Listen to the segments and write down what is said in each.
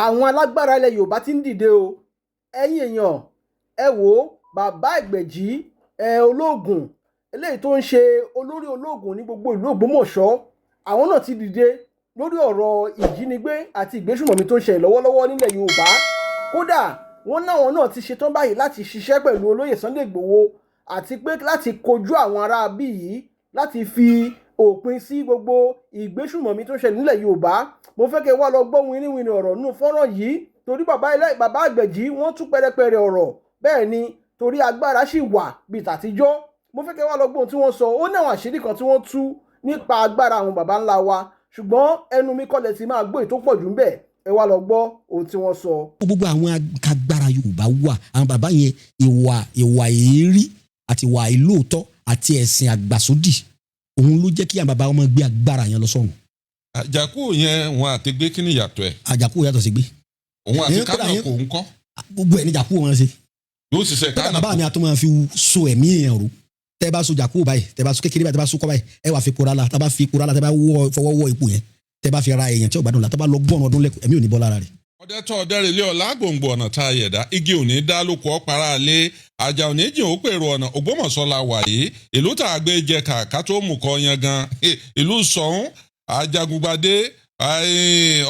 Àwọn alágbára ilẹ̀ Yorùbá ti ń dìde o. Ẹ̀yin èèyàn, ẹ wò ó, bàbá Ẹgbẹ̀jì ẹ ológun eléyìí tó ń ṣe olórí ológun ní gbogbo ìlú Ògbómọ̀ṣọ́, àwọn náà ti dìde lórí ọ̀rọ̀ ìjínigbé àti ìgbésùmọ̀mí tó ń ṣẹlẹ̀ lọ́wọ́lọ́wọ́ nílẹ̀ Yorùbá. Kódà wọ́n náwọn náà ti ṣetán báyìí láti ṣiṣẹ́ pẹ̀lú olóyè Sunday Igboho àti pé láti kojú àwọn ará bí yìí láti fi òpin sí gbogbo ìgbésùmọ̀mí tó ń ṣẹlẹ̀ nílẹ̀ Yorùbá. Mo fẹ́ kẹ́ wá lọ gbọ́ winiwini ọ̀rọ̀ nínú fọ́nrán yìí, torí bàbá ilé bàbá Àgbẹ̀jì wọ́n tú pẹrẹpẹrẹ ọ̀rọ̀. Bẹ́ẹ̀ ni, torí agbára sì wà bíi tàtijọ́. Mo fẹ́ kẹ́ wá lọ gbọ́ ohun tí wọ́n sọ. Ó ní àwọn àṣírí kan tí wọ́n tú nípa agbára àwọn baba ńlá wa, ṣùgbọ́n ẹnu mi kọ́lẹ̀ ti máa gbọ́ èyí tó pọ̀ jù ń bẹ̀. Ẹ wá lọ gbọ́ ohun tí wọ́n sọ. Gbogbo àwọn agbára Yorùbá wà, àwọn bàbá yẹn, ìwà èérí àti ìwà ìlóòótọ́ àti ẹ̀sìn àgbàsódì, òun ló jẹ́ kí àwọn bàbá wọn gbé agbára yẹn lọ sọ́run. Àjàkú yẹn, wọn àti gbé, kí ni ìyàtọ̀ ẹ̀? Àjàkú yàtọ̀ sí gbé. Òun àti Ẹ̀yin kódà kánà kò ń kọ́. Gbogbo ẹ̀ ní jàkú wọn ṣe. Yóò ṣiṣẹ́ Kódà kánà. bàbá mi àtọ́ máa fi so ẹ̀mí èèyàn rò. Tẹ́ bá so jàkú báyìí, tẹ́ bá so kékeré báyìí, tẹ́ bá so kọ́ báyìí, ẹ wà fi kóra la. Tẹ́ bá fi kóra la, tẹ́ bá wọ fọwọ́ wọ ipò yẹn, tẹ́ bá fi ra èèyàn tí ò gbádùn la, tẹ́ bá lọ gbọ́n ọdún lẹ́kọ̀ọ́, ẹ̀mí ò ní bọ́ lára rẹ̀. Ọdẹ tó ọdẹ rèlé ọ̀la gbòǹgbò ọ̀nà tá a yẹ̀dá igi òní dá lóko ọ̀pára lé àjà òní jìn ó pèrò ọ̀nà. Ògbómọ̀ṣọ́ la wà yìí, ìlú tá a gbé jẹ kàkà tó mú kọ yan gan, ìlú Ṣọ̀ún Ajagungbadé,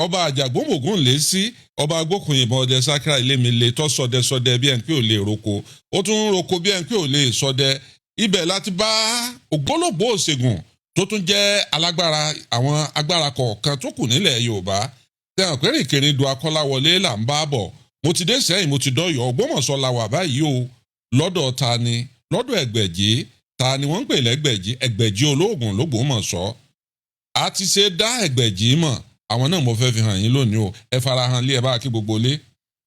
ọba Àjàgbómògùn lé sí ọba agbókùnyìnbọn ọdẹ sákìrà ilé mi lè tọ́ sọdẹ sọdẹ bí ẹn pé ò lè roko, ó tún ń roko bí ẹn pé ò lè sọdẹ. Ibẹ̀ láti bá ògbólógbòó òṣègùn tó tún jẹ́ alágbára àwọn agbára kọ̀ọ̀kan tó kù nílẹ̀ Yorùbá tẹ̀hàn pé rìnkìrìn du Akọ́láwọlé là ń bá bọ̀. Mo ti dé sẹ́yìn, mo ti dọ́yọ̀, Ògbómọ̀ṣọ́ la wà báyìí o. Lọ́dọ̀ ta ni? Lọ́dọ̀ Ẹgbẹ̀jì. Ta ni wọ́n ń pè lẹ́gbẹ̀jì? Ẹgbẹ̀jì olóògùn lÓgbómọ̀ṣọ́. A ti ṣe dá Ẹgbẹ̀jì mọ̀, àwọn náà mo fẹ́ fi hàn yín lónìí o. Ẹ farahàn lé, ẹ bá kí gbogbo lé.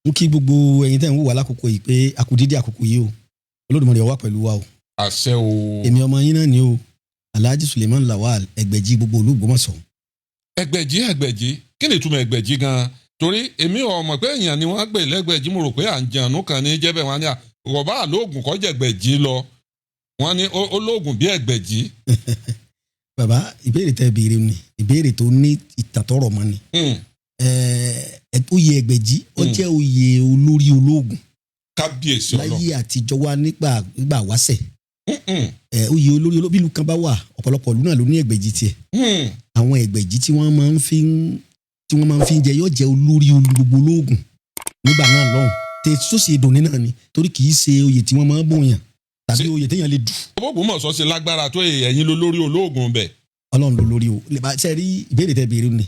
Mo kí gbogbo ẹ̀yin tẹ́ ń wò wá lákòókò yìí pé àkùdídé àkókò yìí o. Olódùmarè ó wà pẹ̀lú wa o. Àṣẹ o. Èmi ọmọ yín náà ni o, Alhaji Suleiman Lawal, Ẹgbẹ̀jì gbogbo ìlú Ògbómọ̀ṣọ́. Ẹgbẹ̀jì, Ẹgbẹ̀jì, kí ni ìtumọ̀ Ẹgbẹ̀jì gan-an? Torí èmi ò mọ̀ pé èèyàn ni wọ́n pè lẹ́gbẹ̀jì. Mo rò pé à ń jẹun kan ní jẹ́bẹ̀ wọn ni ọ̀bá àlóògùn kọ́ jẹ̀gbẹ̀jì lọ. Wọ́n ní olóògùn bí Ẹgbẹ̀jì. Bàbá, ìbéèrè tẹ́ béèrè ni ìbéèrè tó ní ìtàn tọrọ mọ́ ni. Oyè Ẹgbẹ̀jì, ó jẹ́ oyè olórí olóògùn. Kábíyèsí Ọlọ́run. Láyé àtijọ́ wa, nígbà wáṣẹ̀, oyè olórí olóògùn, ìlú kan bá wà, ọ̀pọ̀lọpọ̀ ìlú náà ló ní Ẹgbẹ̀jì tiẹ̀. Àwọn Ẹgbẹ̀jì tí wọ́n máa ń fi ń jẹ yóò jẹ́ olórí gbogbo olóògùn nígbà náà lọ́hùn tẹ tó sì dùn ní náà ni, torí kì í ṣe oyè tí wọ́n máa ń bòyàn tàbí oyè téèyàn lè dù. Ògbómọ̀ṣọ́ ṣe lágbára tó, ẹ̀yin ló lórí olóògùn bẹ̀. Ọlọ́run ló lórí o. Lè bá ṣe rí ìbéèrè tẹ béèrè ni,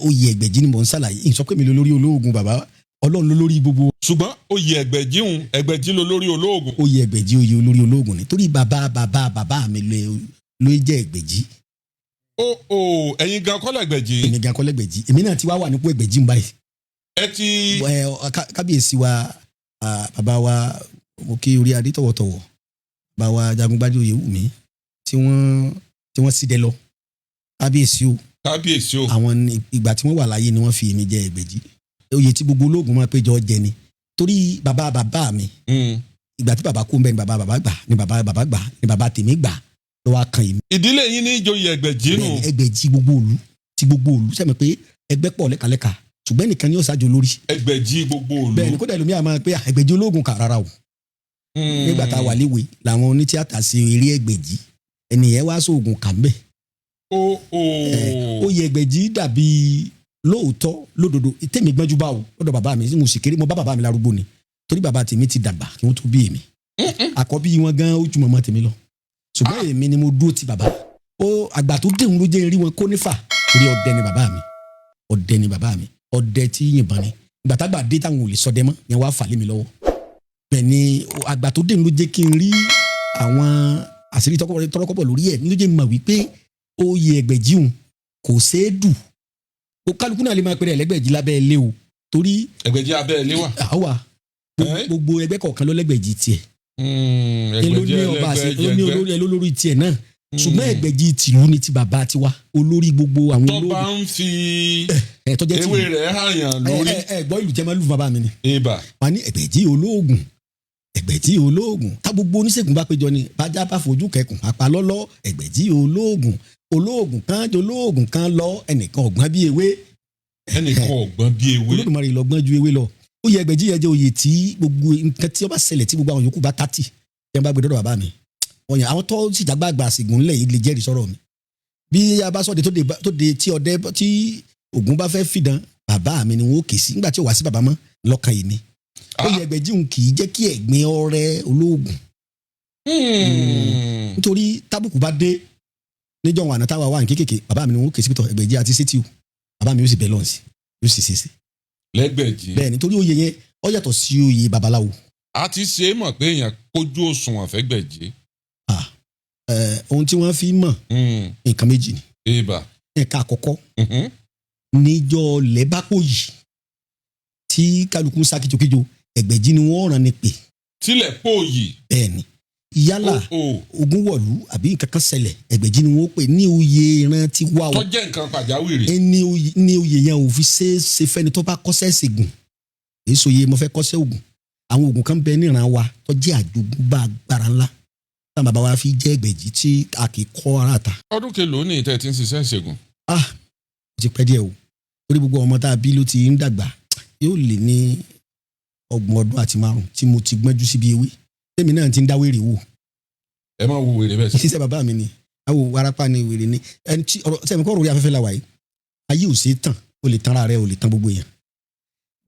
oyè Ẹgbẹ̀jì ni mò ń ṣàlàyé. Ìsọ pé mi ló lórí olóògùn, bàbá. Ọlọ́run ló lórí gbogbo. Ṣùgbọ́n oyè Ẹgbẹ̀jì ń, Ẹgbẹ̀jì ló lórí olóògùn. Oyè Ẹgbẹ̀jì, oyè olórí olóògùn ni, torí bàbá bàbá bàbá mi ló jẹ́ Ẹgbẹ̀jì. Ó o, ẹ̀yin gan kọ́ lẹ́gbẹ̀jì. Èmi gan kọ́ lẹ́gbẹ̀jì. Èmi náà ti wá wà nípò Ẹgbẹ̀jì ń báyìí. Ẹ ti. Ẹ kábíyèsí wa, bàbá wa, mo kí orí adé tọ̀wọ̀tọ̀wọ̀, bàbá wa Jagungbádé Oyèwùmí tí wọ́n sì dẹ lọ, kábíyèsí o. Kábíyèsí o. Àwọn ìgbà tí wọ́n wà láyé ni wọ́n fi èmi jẹ Ẹgbẹ̀jì. Oyè tí gbogbo ológun máa péjọ jẹ ni, torí bàbá bàbá mi, ìgbà tí bàbá kú ń bẹ ni bàbá bàbá gbà, ni bàbá bàbá gbà, ni bàbá tèmi gbà, ló wá kan èmi. Ìdílé yín ní ìjòyè Ẹgbẹ̀jì nù. Bẹ́ẹ̀ni, Ẹgbẹ̀jì gbogbo òlu, tí gbogbo òlu sẹ́mi pé ẹgbẹ́ pọ̀ lẹ́kalẹ́ka, ṣùgbọ́n ẹnìkan ni yóò ṣáájú olórí. Ẹgbẹ̀jì gbogbo òlu. Bẹ́ẹ̀ni, kódà ẹlòmíà máa pé Ẹgbẹ̀jì ológun kà rárá o. Nígbà tá a wà léwe làwọn onítíátà ṣe eré Ẹgbẹ̀jì, ẹnìyẹn wá sóògùn kà ń bẹ̀. Ó o. Oyè Ẹgbẹ̀jì dàbí lóòótọ́ lódodo tèmi gbọ́njú bá o lọ́dọ̀ bàbá mi. Mo sì kéré, mo bá bàbá mi lárúgbó ni, torí bàbá tèmi ti dàgbà kí wọ́n tó bí èmi. Àkọ́bí wọn gan ó ju mọ̀mọ́ tèmi lọ, ṣùgbọ́n èmi ni mo dúró ti bàbá. Ó àgbà tó déhùn ló jẹ́ rí wọn kó nífà, torí ọdẹ ni bàbá mi, ọdẹ ni bàbá mi, ọdẹ tí yìnbọn ni. Ìgbà tágbà dé táwọn ò lè sọdẹ mọ́ yẹn, wá fà lé mi lọ́wọ́. Bẹ́ẹ̀ ni àgbà tó déhùn ló jẹ́ kí n rí àwọn àṣírí tọrọkọ́bọ̀ lórí ẹ̀, ló jẹ́ mọ̀ wípé oyè Ẹgbẹ̀jì òun kò ṣeé dù. Ó kálukú náà lè máa pèrè ẹlẹ́gbẹ̀jì lábẹ́ ilé o, torí Ẹgbẹ̀jì abẹ́ ilé wà. Àwa gbogbo ẹgbẹ́ kọ̀ọ̀kan ló lẹ́gbẹ̀jì tiẹ̀. Ẹ ló Ẹgbẹ̀jì ní ọba àṣẹ ló ní ẹlẹ́gbẹ̀jẹgbẹ́. olórí, ẹ ló lórí tiẹ̀ náà, ṣùgbọ́n Ẹgbẹ̀jì tìlú ni ti bàbá tiwa, olórí gbogbo àwọn Tó bá olórí ń fi ẹ tọ́jẹ́ ewé tìlú rẹ̀ hàyàn ẹ lórí. ẹ ẹ gbọ́ ìlú tẹ́ máa lù fún bàbá mi ni. Ibà. Wọ́n ní Ẹgbẹ̀jì olóògùn, Ẹgbẹ̀jì olóògùn. Tá gbogbo oníṣègùn bá péjọ ni bájá bá fojú kẹkùn apalọ́lọ́, Ẹgbẹ̀jì olóògùn, olóògùn kan jọ olóògùn kan lọ, ẹnìkan ọ̀gbọ́n bí ewé. Ẹnìkan ọ̀gbọ́n bí ewé. Olódùmarè lọ́gbọ́n ju ewé lọ. Oyè Ẹgbẹ̀jì yẹn jẹ́ oyè tí gbogbo nǹkan tí ó bá ṣẹlẹ̀, tí gbogbo àwọn yòókù bá tátì, tí wọ́n bá gbé dọ́dọ̀ bàbá mi, ọ̀yàn àwọn tó sì jágbá àgbà àsìgùn ńlẹ̀ yìí lè jẹ́rìí sọ̀rọ̀ mi. Bí a bá sọ̀dẹ̀ tó de tí ọdẹ tí Ògún bá fẹ́ fìdán, bàbá mi ni wọ́n ó kè sí nígbà tí ò wá sí bàbá mọ́ lọ́kàn yìí mi. Oyè Ẹgbẹ̀jì òun kì í jẹ́ kí ẹ̀gbin ọrẹ olóògùn, nítorí tábùkù bá dé níjọ́ wọn àná táwa wà ní kékèké, bàbá mi ni wọ́n ó kè sí pẹ̀tọ̀ Ẹgbẹ̀jì àti sétíù, bàbá mi yóò sì bẹ̀ lọ́ọ̀sì, yóò sì ṣe é sí. Lẹ́gbẹ̀jì. Bẹ́ẹ̀, nítorí oyè yẹn ó yàtọ̀ sí oyè babaláwo. A ti ṣe é mọ̀ pé èèyàn kójú òṣùwọ̀n fẹ́gbẹ̀jì. Ohun tí wọ́n fi mọ̀, nǹkan méjì ni. Ibà. Ẹ̀ka àkọ́kọ́, níjọ́ lẹ́bàpọ̀ yìí tí kálukú ń sá kíjokíjo, Ẹgbẹ̀jì ni wọ́n rán ni pè. Tilẹ̀ pòyì. Bẹ́ẹ̀ ni, yálà ó ogun wọ̀lú àbí nǹkan kan ṣẹlẹ̀, Ẹgbẹ̀jì ni wọ́n pè ní oyè ìran ti wá o. Tó jẹ́ nǹkan pàjáwìrì. Ní oyè yẹn ò fi ṣe é ṣe fẹ́ni tó bá kọ́ṣẹ́ ṣègùn. Èyí sòye mo fẹ́ kọ́ṣẹ́ ògùn. Àwọn ògùn kan bẹ níran wa tó jẹ́ àjogúnbá agbára ńlá táwọn bàbá wa fi jẹ́ Ẹgbẹ̀jì tí a kì í kọ́ ara ta. Ọdún kelòó ní ìtẹ́ tí ń ṣiṣẹ́ ìṣègùn? Ah, ó ti pẹ́ díẹ̀ o, torí gbogbo ọmọ tá a bí ló ti ń dàgbà. Yóò lé ní 35 tí mo ti gbọ́njú síbi ewé tèmi náà ti ń dáwèrè wò. Ẹ máa wo wèrè bẹ́ẹ̀ sí. Ṣiṣẹ́ bàbá mi ni awo warapa ni wèrè ni ẹni tí ọ̀rọ̀ sẹ́mi kọ́. Orí afẹ́fẹ́ la wà yìí, ayé ò ṣeé tàn. O lè tanra rẹ, o lè tan gbogbo èèyàn.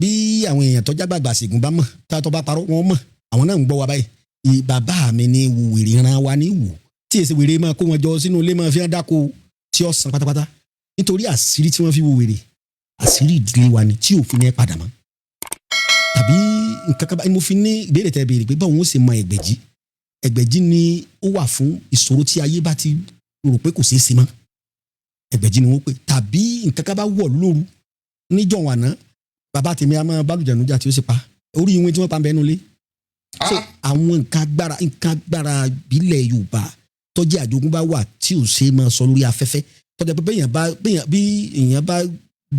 Bí àwọn èèyàn tọ́jà gbàgbà ṣègùn bá mọ̀, tá a tọ́ bá parọ́ wọn mọ̀, àwọn náà ń gbọ́ wa báyìí. Bàbá mi ni wo wèrè ran wa ní wò tí èsì wèrè máa kó wọn jọ sínú ilé, máa fi hàn dáko tí ó san pátápátá, nítorí àṣírí tí wọ́n fi wo wèrè, àṣírí ìdílé wa ni tí òfin yẹn padà mọ́ tàbí nǹkan kan. Mo fi ní ìbéèrè tẹ́ béèrè pé báwo ń ṣe mọ Ẹgbẹ̀jì. Ẹgbẹ̀jì ni ó wà fún ìṣòro tí ayé bá ti rò pé kò ṣeé ṣe mọ́, Ẹgbẹ̀jì ni wọ́n pè. Tàbí nǹkan kan bá wọ̀ lóru níjọ́ àná, bàbá tèmi a máa bálùjẹ̀nu jà tí ó sì pa orí ìwé tí wọ́n pa ń bẹ́ẹ̀ nulẹ̀. So àwọn nǹkan agbára ìbílẹ̀ Yorùbá tó jẹ́ àjogúnbá wà tí ò ṣe é máa sọ lórí afẹ́fẹ́, tó jẹ́ pé béèyàn bá béèyàn bí èèyàn bá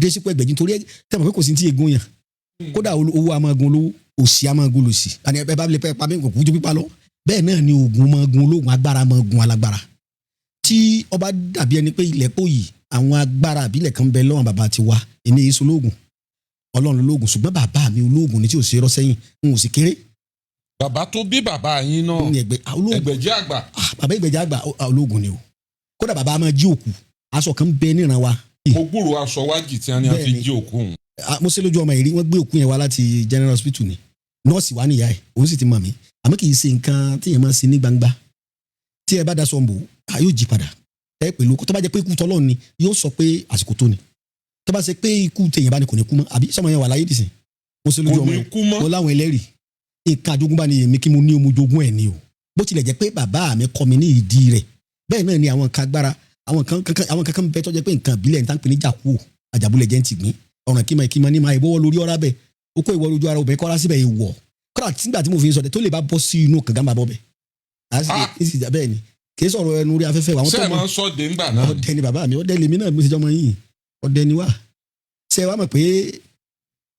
dé sípò Ẹgbẹ̀jì, nítorí tẹ̀mọ̀ pé kò sí ti ègún yàn. Kódà owó a máa gun olówó, òṣì a máa gun lòṣì, àní ẹ bá lè pẹ́ pa mí, kò kú ju pípa lọ. Bẹ́ẹ̀ náà ni oògùn máa gun olóògùn, agbára máa gun alágbára. Tí ọba dàbí ẹni pé ilẹ̀ pò yìí, àwọn agbára àbílẹ̀ kan bẹ lọ́wọ́n bàbá ti wa. Èmi yìí sọ olóògùn, Ọlọ́run lolóògùn, ṣùgbọ́n bàbá mi olóògùn ni tí ò ṣe rọ́ sẹ́yìn, n ò sì kéré. Bàbá tó bí bàbá yín náà? Ní ẹgbẹ́ olóògùn. Ẹgbẹ̀jì àgbà. Ah, bàbá Ẹgbẹ̀jì àgbà, olóògùn ni o. Kódà bàbá máa jí òkú. Aṣọ kan bẹ níran wa. Mo gbúrò aṣọ wájì tí wọ́n ní a fi Bẹ́ẹ̀ni. jí òkú òun. Ah, mo ṣe lójú ọmọ yìí rí. Wọ́n gbé òkú yẹn wá láti general hospital ni. Nọ́ọ̀sì wa níyà ẹ̀, òun sì ti mọ̀ mí, àmọ́ kì í ṣe nǹkan tí èèyàn máa ń ṣe ní gbangba. Tí ẹ bá daṣọ ń bò á, yóò jí padà ẹ pẹ̀lú. Tó bá jẹ́ pé ikú tọ́lọ́ ni, yóò sọ pé àsìkò tó ni. Tó bá ṣe pé ikú tèèyàn bá ní, kò ní kú mọ́. Àbí sọmọ yẹn wà láyé dìsìn? Mo ṣe lójú Kò ọmọ ní yẹn. kú mọ́. Mo láwọn ẹlẹ́rìí. Nǹkan àjogúnbá ni èmi kí mo ní, omo jogún ẹ̀ ni o. Bó tilẹ̀ jẹ́ pé bàbá mi kọ́ mi ní ìdí rẹ̀, bẹ́ẹ̀ náà ni àwọn nǹkan agbára, àwọn kankan bẹ́ẹ̀ tó jẹ́ pé nǹkan ìbílẹ̀ ní tá ń pè ní jàkú àjàbúlẹ̀ jẹ́ ń tìgbín ọ̀ràn kíma ìkíma ní máa ìbọ̀wọ́ lórí ọ̀rá bẹ́ẹ̀ ó kó ìwọ lójú ara obìnrin kọ́ra síbẹ̀ ìwọ̀. Kọ́ra nígbà tí mo fi ń sọ tó lè bá bọ́ sí inú kànga máa bọ́ bẹ̀. Bẹ́ẹ̀ ni, kì í sọ̀rọ̀ ẹnu orí afẹ́fẹ́ àwọn Ṣé tó ẹ mọ̀. máa ń sọ dé ńgbà náà? Ọdẹ ni bàbá mi, ọdẹ lèmi náà, mo ti jọmọ yìí, ọdẹ ni wá. Ṣé ẹ wá mọ̀ pé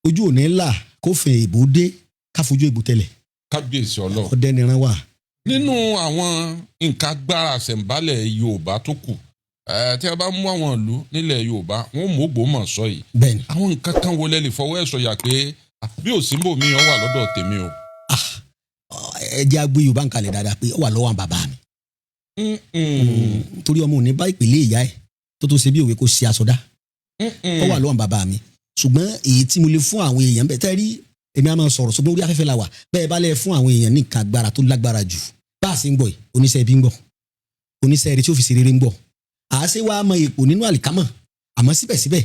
ojú ò ní là kófin ìbò dé káfojú ìbò tẹ́lẹ̀? Kábíyèsí Ọlọ́run. Ọdẹ nìran wà. Nínú àwọn nǹkan agbára àṣẹ̀ǹbálẹ̀ Yorùbá tó kù, tí a bá mú àwọn ìlú nílẹ̀ Yorùbá, wọn mú Ògbómọ̀ṣọ́ yìí. Bẹ́ẹ̀ni. Àwọn nǹkan kan wo lẹ lè fọwọ́ ẹ̀ sọ̀yà pé, "Ah, bí ò sí mbò mí, ọ wà lọ́dọ̀ tèmi o"? Ẹ jẹ́ agbé Yorùbá ń kalẹ̀ dáadáa pé ó wà lọ́wọ́ àwọn bàbá mi, torí ọmọ òní bá ìpìlẹ̀ ìyá ẹ̀ tó ṣe bí òwe kó ṣe aṣọdá. Ó wà lọ́wọ́ àwọn bàbá mi, ṣùgbọ́n èyí tí mo lè fún àwọn èèyàn bẹ́ẹ̀ tẹ́ rí, èmi á máa sọ̀rọ̀, ṣùgbọ́n orí afẹ́fẹ́ la wà. Bẹ́ẹ̀ bá lẹ̀ fún àwọn èèyàn ní nǹkan agbára tó lágbára jù, bá a ṣe ń gbọ́ yìí, oníṣẹ́ ibi ń gbọ́, oníṣẹ́ eré tí ó fi ṣe rere ń gbọ́, àá ṣe wá mọ èpò nínú àlìkámọ̀. Àmọ́ síbẹ̀síbẹ̀,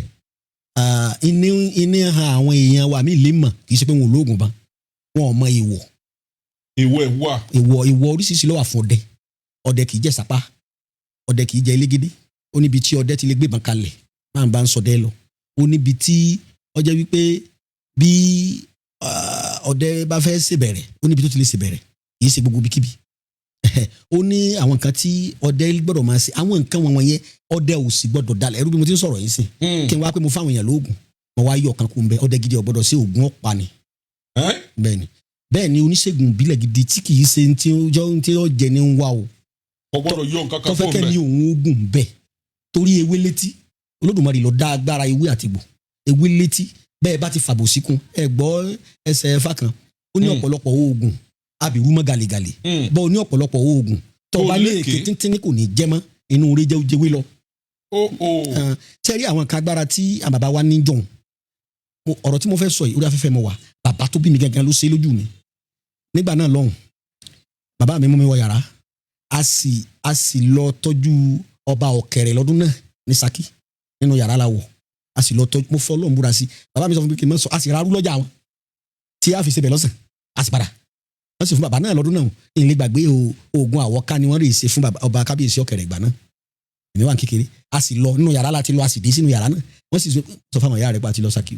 iní han àwọn èèyàn wa mi lè mọ̀, kì í ṣe pé wọn ò lóògùn ban, wọn ò mọ èèwọ̀. Ìwọ ẹ̀ wà. Ìwọ̀ oríṣiríṣi ló wà fún ọdẹ. Ọdẹ kì í jẹ sápá, ọdẹ kì í jẹ elégédé. Ó níbi tí ọdẹ ti lè gbébọn kalẹ̀ máa ń bá ń sọdẹ lọ. Ó níbi tí ó jẹ́ wípé bí ọdẹ bá fẹ́ ṣèbẹ̀rẹ̀, ó níbi tó ti lè ṣèbẹ̀rẹ̀, kì í ṣe gbogbo ibikíbi. Ó ní àwọn nǹkan tí ọdẹ gbọ́dọ̀ máa ṣe. Àwọn nǹkan wọn yẹn, ọdẹ ò sì gbọ́dọ̀ dalẹ̀ ẹrú. Bí mo ti ń sọ̀rọ̀ yìí sìn, kí n wá pé mo fáwọn èèyàn lóògùn, mo wá yọ ọ̀kan kú ń bẹ, ọdẹ gidi ò gbọ́dọ̀ sí ògùn ọ̀pá ni. Ẹ́? Bẹ́ẹ̀ni, bẹ́ẹ̀ ni. Oníṣègùn ìbílẹ̀ gidi tí kì í ṣe tí ó jọ tí ó jẹ ní ń wá o, Kò gbọ́dọ̀ yọ nǹkan tó kan fẹ́ fún kẹ́ ní bẹ́ẹ̀. òun oògùn bẹ́ẹ̀, torí ewé létí Olódùmarè ló dá agbára ewé àtìgbò. Ewé létí bẹ́ẹ̀ bá ti fàbò síkun, ẹ gbọ́ ẹsẹ̀ ẹ̀fà kan, ó ní ọ̀pọ̀lọpọ̀ oògùn abìwú mọ́ gàlégàlé bọ́, ó ní ọ̀pọ̀lọpọ̀ oògùn tó bá lé lékè. Èké tíntínní kò ní jẹ́ mọ́ inú orí jẹ́ jẹ́wé lọ. Ó ó. Ṣe rí àwọn kan agbára tí àwọn bàbá wa ní jọ̀hún. Ọ̀rọ̀ tí mo fẹ́ sọ yìí, orí afẹ́fẹ́ mo wà. Bàbá tó bí mi gangan ló ṣe é lójú mi nígbà náà lọ́hùn. Bàbá mi mú mi wọ yàrá, a sì lọ tọ́jú ọba Ọ̀kẹ̀rẹ̀ lọ́dún náà ní Ṣakí. Nínú yàrá la wọ̀, a sì lọ tọ́jú. Mo fọ́ Ọlọ́run búra sí. Bàbá mi sọ fún mi kí n má sọ. A sì ra arú lọ́jà wọn tí a fi ṣe bẹ̀ lọ́sàn, a sì padà wọ́n sì fún bàbá náà lọ́dún náà. Ìlẹ̀ gbàgbé o, oògùn àwọ̀ká ni wọ́n rè ṣe fún bàbá ọba kábíyèsí Ọ̀kẹ̀rẹ̀ ìgbà náà. Èmi wà ní kékeré, a sì lọ nínú yàrá láti lọ, a sì dé sínú yàrá náà, wọ́n sì sọ fáwọn ìyá rẹ̀ pa àti lọ Ṣakí.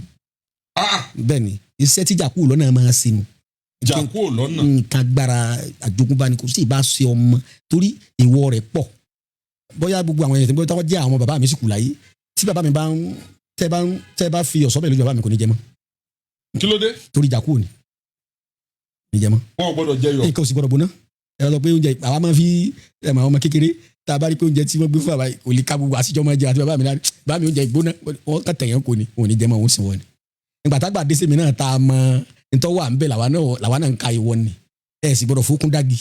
Ah. Bẹ́ẹ̀ ni iṣẹ́ tíjà kúrò lọ́nà máa ń sinú. Jà kúrò lọ́nà. Nǹkan agbára àjogúnbá ni, kò sí ìbá ṣe ọmọ torí ìwọ rẹ̀ pọ̀. Bóyá gbogbo àwọn èèyàn tí wọ́n jẹ́ àwọn bàbá mi sì kù láyé, tí bàbá mi bá ń tẹ́ bá ń tẹ́ bá fi ọ̀sọ́ bẹ̀ lójú bàbá mi, kò ní jẹ mọ́. Kí ló dé? Torí ìjà kúrò ní ní jẹ mọ́. Wọn ò gbọ́dọ̀ jẹyọ. Nǹkan ò sì gbọdọ̀ gbóná. Ẹ sọ pé oúnjẹ àwa máa fi ẹ mọ àwọn ọmọ kékeré tá a bá rí pé oúnjẹ tí wọ́n gbé fún bàbá yìí kò lè ká gbogbo àṣìjọ máa jẹ àti bàbá mi náà, bàbá mi oúnjẹ ìgbóná, wọ́n kà tẹ̀yàn kò ní òun ní jẹ mọ́, òun sì wọ́n ni. Ìgbà tágbà dé sèmi náà tá a mọ ntọ́ wà ń bẹ̀, làwa náà ń ka ìwọ ni. Ẹ sì gbọdọ̀ fokún dági.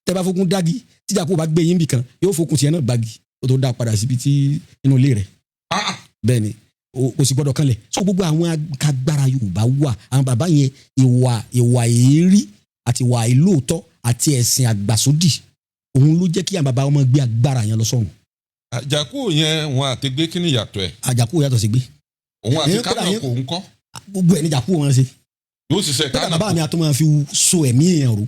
Tẹ́ bá fokún dági, tíjà kó o bá gbé yín bì kan, yóò fokún tiẹ̀ náà gbági, ó tó dá padà síbi tí inú ilé rẹ̀. Ah. Bẹ́ẹ̀ ni, kò sì gbọdọ̀ kanlẹ̀. So gbogbo àwọn agbára Yorùbá wà, àwọn bàbá yẹn, ìwà èérí àti ìwà ìlóòótọ́ àti ẹ̀sìn àgbàsódì, òun ló jẹ́ kí àwọn bàbá wọn gbé agbára yẹn lọ sọ́run. Àjàkú yẹn, wọn àti gbé, kí ni ìyàtọ̀ ẹ̀? Àjàkú yàtọ̀ sí gbé. Òun àti Ẹ̀yin kódà kánà kò ń kọ́. Gbogbo ẹ̀ ní jàkú wọn ṣe. Yóò ṣiṣẹ́ Kódà kánà. bàbá mi àtọ́ máa fi so ẹ̀mí èèyàn rò.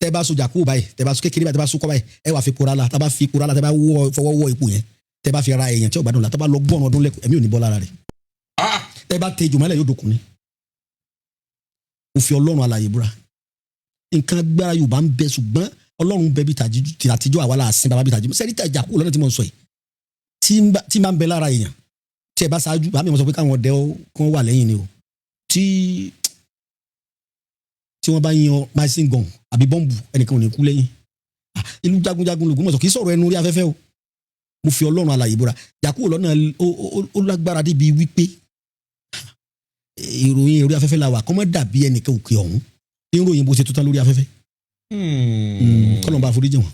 Tẹ́ bá so jàkú báyìí, tẹ́ bá so kékeré báyìí, tẹ́ bá so kọ́ báyìí, ẹ wà fi kóra la. Tẹ́ bá fi kóra la, tẹ́ bá fọwọ́ wọ ipò yẹn, tẹ́ bá fi ra èèyàn tí ò gbádùn la, tẹ́ bá lọ gbọ́n ọdún lẹ́kọ̀ọ́, ẹ̀mí ò ní bọ́ lára rẹ̀. Ah. Tẹ́ bá tẹ jùmọ̀lẹ̀, yóò dòkun ni. Mo fi Ọlọ́run alààyè búra, nǹkan agbára Yorùbá ń bẹ, ṣùgbọ́n Ọlọ́run bẹ bí tàtijọ́, àwa la sin bàbá bí tàjí sẹ́ni tàjà kúrò lọ́nà tí mo ń sọ yìí, tí n bá ń bẹ lára èèyàn tí ẹ bá ṣáájú bàbá mi, mo sọ pé káwọn ọdẹ kán wà lẹ́yìn ni o. Tí wọ́n bá yan machine gun àbí bọ́ǹbù, ẹnìkan ò ní kú lẹ́yìn. Ah, ìlú jagunjagun l'Ògbómọ̀ṣọ́, kì í sọ̀rọ̀ ẹnu orí afẹ́fẹ́ o. Mo fi Ọlọ́run alààyè búra, jàkúrò lọ́nà ó lágbára débi wípé ìròyìn orí afẹ́fẹ́ la wà, kọ́ mọ́ dàbí ẹnìkan òkè ọ̀hún ní ìròyìn bó ṣe tó tán lórí afẹ́fẹ́. Kọ́lọ́n bá foríjì wọn.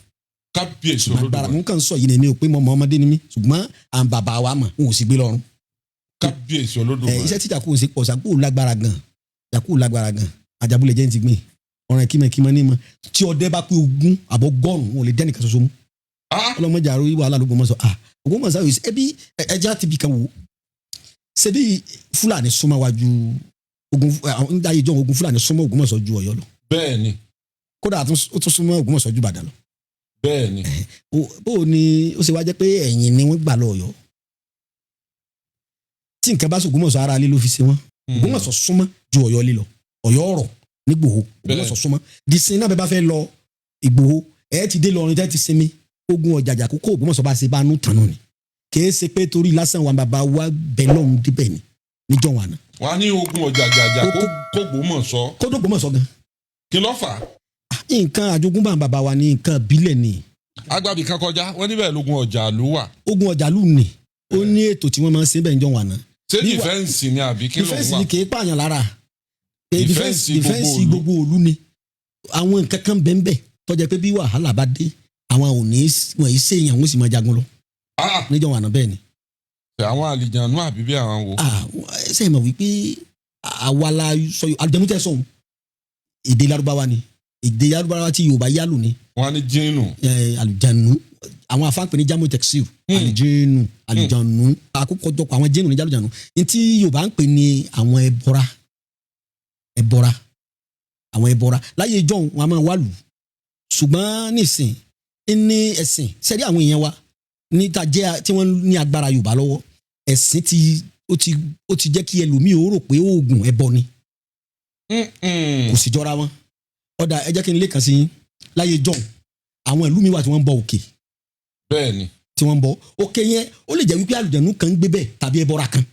Kábíyèsí Agbára Olódùmarè. mo kàn ń sọ yìí ni, mi ò pé mọ́ ọmọ ọmọdé ni mí, ṣùgbọ́n à ń bàbá wa mọ̀ n ò sì gbé lọ́rùn. Kábíyèsí Olódùmarè. Iṣẹ́ tí jàkú ṣe pọ̀, sàkó lágbára gan, jàkú lágbára gan. Àjàbúlẹ̀ jẹ́ ní ti gbìn ọ̀ràn kímọ̀kímọ̀ ní mọ̀ tí ọdẹ bá pé 20 àbọ̀ 100, wọn ò lè dẹ́nìkan ṣoṣo mú. Ah. Ọlọ́mọdé àrò wàhálà l'Ógbómọ̀ṣọ́. Ah, Ògbómọ̀ṣọ́ yìí, ẹbí ẹja ti bì kan wò ṣebí Fúlàní súnmọ́ wa ju ogun àwọn ń dáyé jọ, ogun Fúlàní súnmọ́ Ògbómọ̀ṣọ́ ju Ọ̀yọ́ lọ. Bẹ́ẹ̀ ni. Kódà ó tún súnmọ́ Ògbómọ̀ṣọ́ ju Ìbàdàn lọ. Bẹ́ẹ̀ ni. Bó o ní ó ṣe wá jẹ́ pé ẹ̀yìn ni wọ́n gbà lọ Ọ̀yọ́? Tí nǹkan bá sọ Ògbómọ̀ṣọ́, ara lé ló fi ṣe wọ́n. Ògbómọ̀ṣọ́ súnmọ́ ju Ọ̀yọ́ lílọ, Ọ̀yọ́ ọ̀rọ̀ nígbòho, Ògbómọ̀ṣọ́ súnmọ́ disin náà. Bẹ́ẹ̀ bá fẹ́ lọ Ìgbòho, ẹ ti dé lọrin tẹ́ ti sinmi ogun ọ̀jàjà kókó. Ògbómọ̀ṣọ́ bá ṣe bá nù tànù ni, kìí ṣe pé torí lásán wa bàbá wa bẹ̀ lọ́hùn débẹ̀ ni níjọ́ wa náà. Wọn á ní ogun ọ̀jàjàjà kó Gbómọ̀ṣọ́. Kó tó Ògbómọ̀ṣọ́ gan. Kí ló fà á? Nǹkan àjogúnbá bàbá wa ní, nǹkan ìbílẹ̀ ni. Agbábí kan kọjá wọn níbẹ̀ lógun ọjà ló wà. Ogun ọ̀jàlú ni, ó ní ètò tí wọ́n máa ń ṣe bẹ́ẹ̀ níjọ́ wa náà. Ṣé defence ni àbí kí ló ń defence wà? ni, kì í pààyàn lára. Defence defence gbogbo gbogbo òlu ni. Àwọn nǹkan kan bẹ́ẹ̀ tó jẹ́ pé bí wàhálà bá dé, àwọn ò ní wọ́n yìí ṣèyàn, wọ́n sì máa jagun lọ Ah. níjọ́ wa náà, bẹ́ẹ̀ ni. Àwọn àlìjànú àbí bí àwọn wo? Ah, ṣe é mọ̀ wípé àwa la sọ àlùjànnú tẹ̀ sọ̀hún, èdè Lárúbáwá ni, èdè Lárúbáwá tí Yorùbá yálò ni. Wọn á ní jíìnù. Àlùjànnú, àwọn afáǹpẹ̀ ní jamu texil, àlùjẹ́nu, àlùjànnú, àkókòjọpọ̀ àwọn jẹ́nu ní jálùjànnú ní tí Yorùbá ń pè ní àwọn ẹbọra, ẹbọra, àwọn ẹbọra láyé ìjọ́un wọn a máa wá lù. Ṣùgbọ́n nísìn ní ẹ̀sìn sẹ́rí àwọn èèyàn wa níta jẹ́ tí wọ́n ní agbára Yorùbá lọ́wọ́, ẹ̀sìn ti ó ti jẹ́ kí ẹlòmíì ó rò pé oògùn ẹbọ ni. Kò sì jọra wọn. Ọ̀dà, ẹ jẹ́ kí n lè kàn sí yín. Láyé ìjọ́un, àwọn ìlú mi wà tí wọ́n ń bọ òkè. Bẹ́ẹ̀ ni. Tí wọ́n ń bọ òkè yẹn, ó lè jẹ́ wípé àlùjànnú kan ń gbé bẹ́ẹ̀ tàbí ẹbọra kan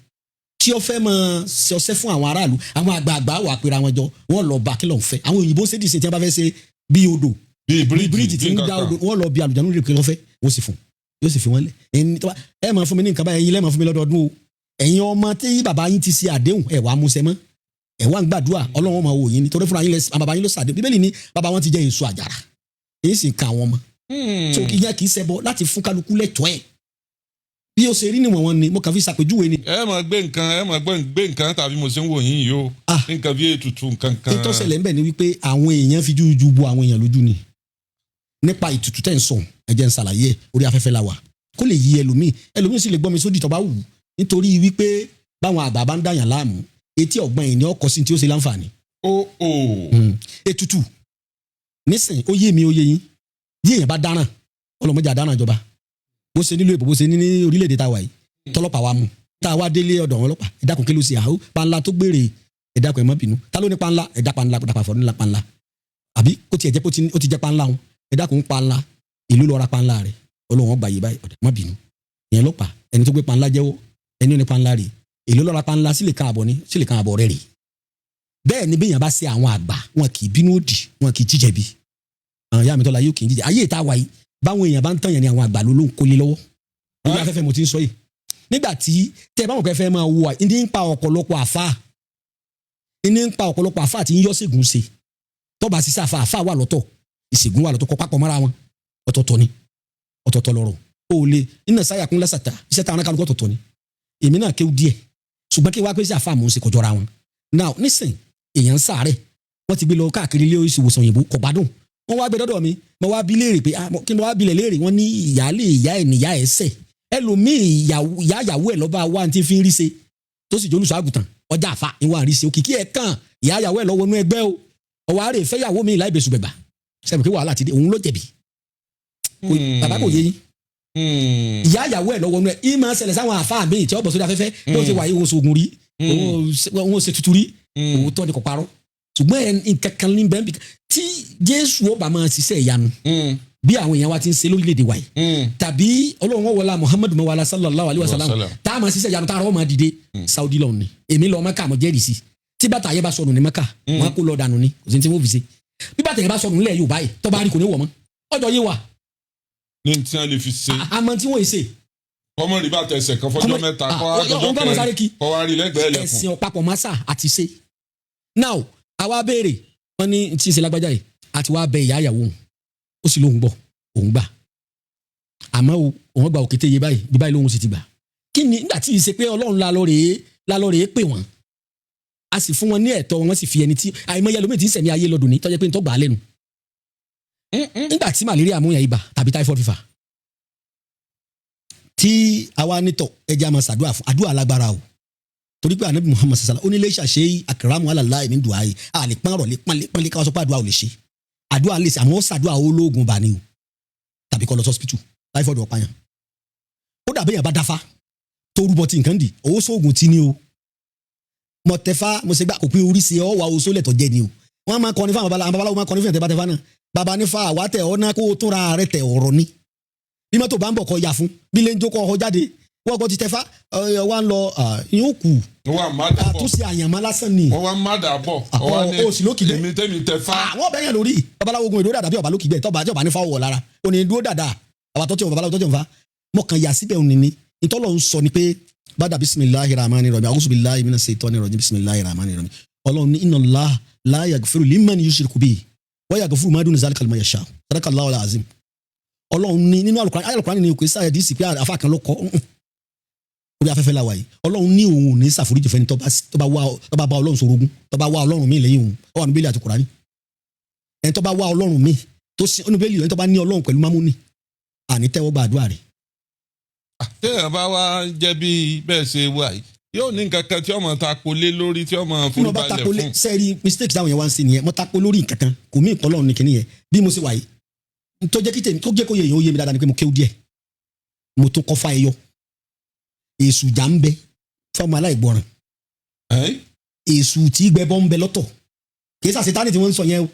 tí ó fẹ́ máa ṣe ọṣẹ́ fún àwọn aráàlú. Àwọn àgbààgbà wà pera wọn jọ, wọ́n lọ bá, kí ló ń fẹ́? Àwọn òyìnbó ṣe dìse tí wọ́n bá fẹ́ ṣe bí odò, bíi bí bíríìjì tí ń nǹkan dá kan. odò, wọ́n lọ bí àlùjànnú rè pé lọ́fẹ́, wọ́n sì fún, yóò sì fi wọ́n lẹ̀. Ẹni tó bá ẹ máa fún mi ní nǹkan báyìí, ẹ̀yin lẹ́ẹ̀ máa fún mi lọ́dọọdún o. Ẹ̀yin ọmọ tí bàbá yín ti ṣe àdéhùn, ẹ̀ wàá múṣẹ mọ́, ẹ̀ wá ń gbàdúrà, Ọlọ́run máa wò yín ni, torí fúnra yín lẹ bàbá yín ló ṣàdéhùn. Bíbélì ní bàbá wọn ti jẹ èso àjàrà, èyí sì ń ka àwọn ọmọ. So kì í yẹn kì í ṣẹbọ láti fún kálukú lẹ́tọ̀ọ́ ẹ̀. Bí ó ṣe rí níwọ̀n wọn ni mo kàn fi ṣàpèjúwe ni. Ẹ máa gbé nǹkan, ẹ máa gbé nǹkan tàbí mo ṣe ń wò yín yìí o. Ah. Nǹkan bí ètùtù, nǹkan kan. Ètò ṣẹlẹ̀ ńbẹ̀ ni wípé àwọn èèyàn fi jújú bo àwọn èèyàn lójú ni nípa ìtùtù tẹ̀ ń sọ. Ẹ jẹ́ ń ṣàlàyé ẹ̀, orí afẹ́fẹ́ la wà, kó lè yí ẹlòmíì. Ẹlòmíì sì lè gbọ́ mi sódì tó bá wù ú, nítorí wípé báwọn àgbà bá ń dàyàn láàmú, etí ọ̀gbọ́n yìí ni ọkọ̀ sí tí ó ṣe láǹfààní. Ó o. Ètùtù nísìn, ó yé mi, ó yé yín. Bí èèyàn bá dáràn, ọlọmọdé àdáràn ìjọba, bó ṣe nílò èbó, bó ṣe ní ní orílẹ̀-èdè tá a wà yìí, tọlọ́pàá wa mú, tá a wá délé ọ̀dọ̀ àwọn ọlọ́pàá, ẹ dákun, kí ló ṣe? Àhó panla tó gbére, ẹ dákun, ẹ má bínú, ta ló ní panla? Ẹ dá panla dàpà fọ nílá panla, àbí kó tiẹ̀ jẹ́ pé ó ti jẹ́ panla wọn, ẹ dákun, panla ìlú lọ ra panla rẹ̀, Ọlọ́run gbà yé báyìí, ọ̀dẹ̀ má bínú. Ìyẹn lọ́pàá, ẹni tó gbé panla jẹ́wọ́, ẹni ó ní panla rè, èló lọ ra panla? Sílè kan àbọ̀ ni, sílè kan àbọ̀ rẹ̀ rè. Bẹ́ẹ̀ ni béèyàn bá ṣe àwọn àgbà, wọn kì í bínú òdì, wọn kì í jíjẹ̀bi. Àwọn ìyá mi tọ́la yóò kì í jíjẹ. Ayé ìta wa yìí, báwọn èèyàn bá ń tàn yẹn ni àwọn àgbà ló ń kólé lọ́wọ́. Orí afẹ́fẹ́ mo ti ń sọ yìí. Nígbà tí tẹ báwọn kẹfẹ́ fẹ́ máa wo, ní ń pa ọ̀pọ̀lọpọ̀ àfa, ní ń pa ọ̀pọ̀lọpọ̀ àfa tí ń yọ́ ṣègùn ṣe. Tọ́ba ṣiṣẹ́ àfa, àfa wà lọ́tọ̀, ìṣègùn wà lọ́tọ̀, kọ́ papọ̀ mọ́ra wọn, ọ̀tọ̀ọ̀tọ̀ ni, ọ̀tọ̀ọ̀tọ̀ lọ̀rọ̀. O lè iná sáyà kún lásàtà iṣẹ́ táwọn kálukú ọ̀tọ̀ọ̀tọ̀ ni. Èmi náà kéwú díẹ̀, ṣùgbọ́n kí wá pé sí àfa mò ń ṣe kọjọra wọn. Now nísìn, èèyàn ń sàárẹ̀, wọ́n ti gbé lọ káàkiri ilé ìwòsàn òyìnbó, kò gbádùn. Wọ́n wá gbé dọ́dọ̀ mi, mo wá bí léèrè pé, ah, kí ni mo wá bilẹ̀ léèrè? Wọ́n ní ìyáálé ìyá ẹ̀ níyà ẹ̀ sẹ̀. Ẹlòmíì, ìyá ìyàwó ẹ̀ lọ́ba wa ti fi ń rí ṣe, tó sì jólùsọ àgùntàn ọjà àfa ìwọ̀n àríṣe òkìkí ẹ̀ kàn ìyá ìyàwó ẹ̀ lọ́wọ́ inú ẹgbẹ́ o, ọwọ́ àárẹ̀ fẹ́yàwó mi láì bẹ̀sù bẹ̀gbà sẹ́mi pé wàhálà ti dé, òun ló jẹ̀bi. Bàbá, kò yé yín? Ìyá ìyàwó ẹ̀ lọ́wọ́ inú ẹ̀. Ìmọ̀ ṣẹlẹ̀ sáwọn àfa mi tí ó bọ̀ sórí afẹ́fẹ́ bó ṣe wà yìí, òun ṣoògùn rí, òun ò ṣe tutù rí. Òótọ́ ni, kò parọ́, ṣùgbọ́n ẹ̀ nǹkan kan ní bẹ́ẹ̀ bí tí Jésù ọba máa ṣiṣẹ́ ìyanu bí àwọn èèyàn wa ti ń ṣe lórílẹ̀‐èdè wa yìí, tàbí Ọlọ́run wọlá Muhammadu mawala sallallahu alayhi wa sallam, tá a máa ṣiṣẹ́ ìyanu tá a rọ́ máa dìde Saudi lọ́hùn ni. Èmi lọ Maka, mo jẹ́rìí sí. Tí bàtà yẹn bá sọnù ní Maka, wọn á kó lọ dànù ni, kò sí ní tí wọ́n fi ṣe. Bí bàtà yẹn bá sọnù nílẹ̀ Yorùbá yìí, tọ́ba rí, kò ní wọ̀ mọ́. Ọjọ́ yé wa. Ní tí wọ́n lè fi ṣe. Àmọ́ tí wọ́n ṣe. Kọ́mọ rí bàtà ẹsẹ̀ kan fọjọ́ 3, kọ́ wá òun bá wọn sáré dọjọ́ kí. kẹrin, kọ́ wá rí lẹ́gbẹ̀ẹ́ lẹ́kùn. Ẹ̀sìn ọ̀pápọ̀ masa àti ṣe. Now àwa béèrè, wọn ní tí ń ṣe lágbájá yìí, àti wàá bẹ ìyá ìyàwó òun, ó sì lóun gbọ́, òun gbà, àmọ́ o, òun gba òkété yé báyìí, bí báyìí lóun sì ti gbà. Kí ni nígbà tí ì ṣe pé Ọlọ́run la lọ rèé pè wọ́n, a sì fún wọn ní ẹ̀tọ́ wọn, sì fi ẹni tí àìmọye ẹlòmíì tí ń sẹ̀mí ayé lọ́dún ní tọ́jú pé ń tọ́ gbà á lẹ́nu. Nígbà tí malaria mú yàn, ibà tàbí typhoid fever, tí àwa nítọ̀, ẹja máa ṣàdúrà fún. Àdúrà lágbára o, torí pé Anabi Muhammad sasala ó ní lè ṣàṣe akramu alala ní dùá yìí. A lè pọ́n ọ̀rọ̀ lè pọ́n lè pọ́n lè káwá sọ pé àdúrà ò lè ṣe. Àdúrà lè ṣe, àmọ́ ó ṣàdúrà ológun bá ní o, tàbí kó lọ sí hospital. Typhoid ọ̀pá yàn, ó dàbí yàn bá dáfá tó rúbọ tí nǹkan dì, owó sóògùn tí ní o. Mo tẹfá, mo ṣe gbà, kò pé oríṣi ọ wà oṣó lẹ̀tọ̀ jẹ ni o. Wọ́n máa kọrin fún àwọn babaláwo, àwọn babaláwo máa kọrin fún ìyàtẹ̀ bá tẹfá náà. Baba nífa àwa tẹ ọ náà, kó o tún ra rẹ tẹ ọ̀rọ̀ ni. Bí mọ́tò bá ń bọ̀, kọ ya fún bí lè ń jókòó ọkọ̀ jáde, wọ́n kọ́ ti tẹfá ọ̀ wá ń lọ yóò kù. Wọ́n wá má dà bọ̀. Àtúnṣe àyànmọ́ lásán ni. Wọ́n wá má dà bọ̀. Wọ́n wá ní o sì lókìgbẹ́. Èmi tẹ́mi tẹ fá. Àwọn ọbẹ̀ yẹn lórí babaláwo ogun ìdúró dàda bí ọba lókìgbẹ́ tọ́ba tí ọba ní fáwọ̀ lára ò ní dúró dàda. Àwa tọ́tí babaláwo tọ́tí ọ̀nfa mọ̀ kàn yà síbẹ̀ òní ni ìtọ́lọ̀ ń sọ ni pé bàdà bisimilahi rahmani rahim, a'udhu billahi minash shaitani rajim, bisimilahi rahmani rahim. Ọlọ́run ní inna Allah la yaghfiru liman yushriku bihi wa yaghfiru ma duna zalika liman yasha. Sadaqallahu alazim. Ọlọ́run ní nínú Al-Qur'an, Al-Qur'an ní kò sáyẹ̀ díìsì pé àfa kan ló kọ́. Orí afẹ́fẹ́ la wà yìí. Ọlọ́run ní òun ò ní ṣàforíjì fẹ́ni tó bá wá, tó bá bá Ọlọ́run sorogún, tó bá wá Ọlọ́run míì lẹ́yìn òun. Ó wà ní Bíbélì àti Kùránì. Ẹni tó bá wá Ọlọ́run míì tó sí onú Bíbélì, ẹni tó bá ní Ọlọ́run pẹ̀lú mámúnì, àní tẹ́wọ́ gba àdúrà rẹ̀. Téèyàn bá wá jẹ́ bí bẹ́ẹ̀ ṣe wà yìí, yóò ní nǹkan kan tí ọmọ tako lé lórí, tí ọmọ Bí mo bá forúbalẹ̀ tako lé fún. Sẹ́ẹ̀rí mistake táwọn yẹn wá ń ṣe nìyẹn. Mo tako lórí nǹkan kan, kò mí ìpọ́nlọ́run ní kinní yẹn. Bí mo ṣe wà yìí, tó jẹ́ kí tèmi tó jẹ́ kó yẹ èèyàn ó yé mi dáadáa ni pé mo kéwú díẹ̀, mo tún kọ́ fá ẹyọ. Èṣù jà ń bẹ fọmọ aláìgbọràn. Ẹ́n? Èṣù tí gbẹbọ ń bẹ lọ́tọ̀, kì í sàṣetánì tí wọ́n ń sọ yẹn o,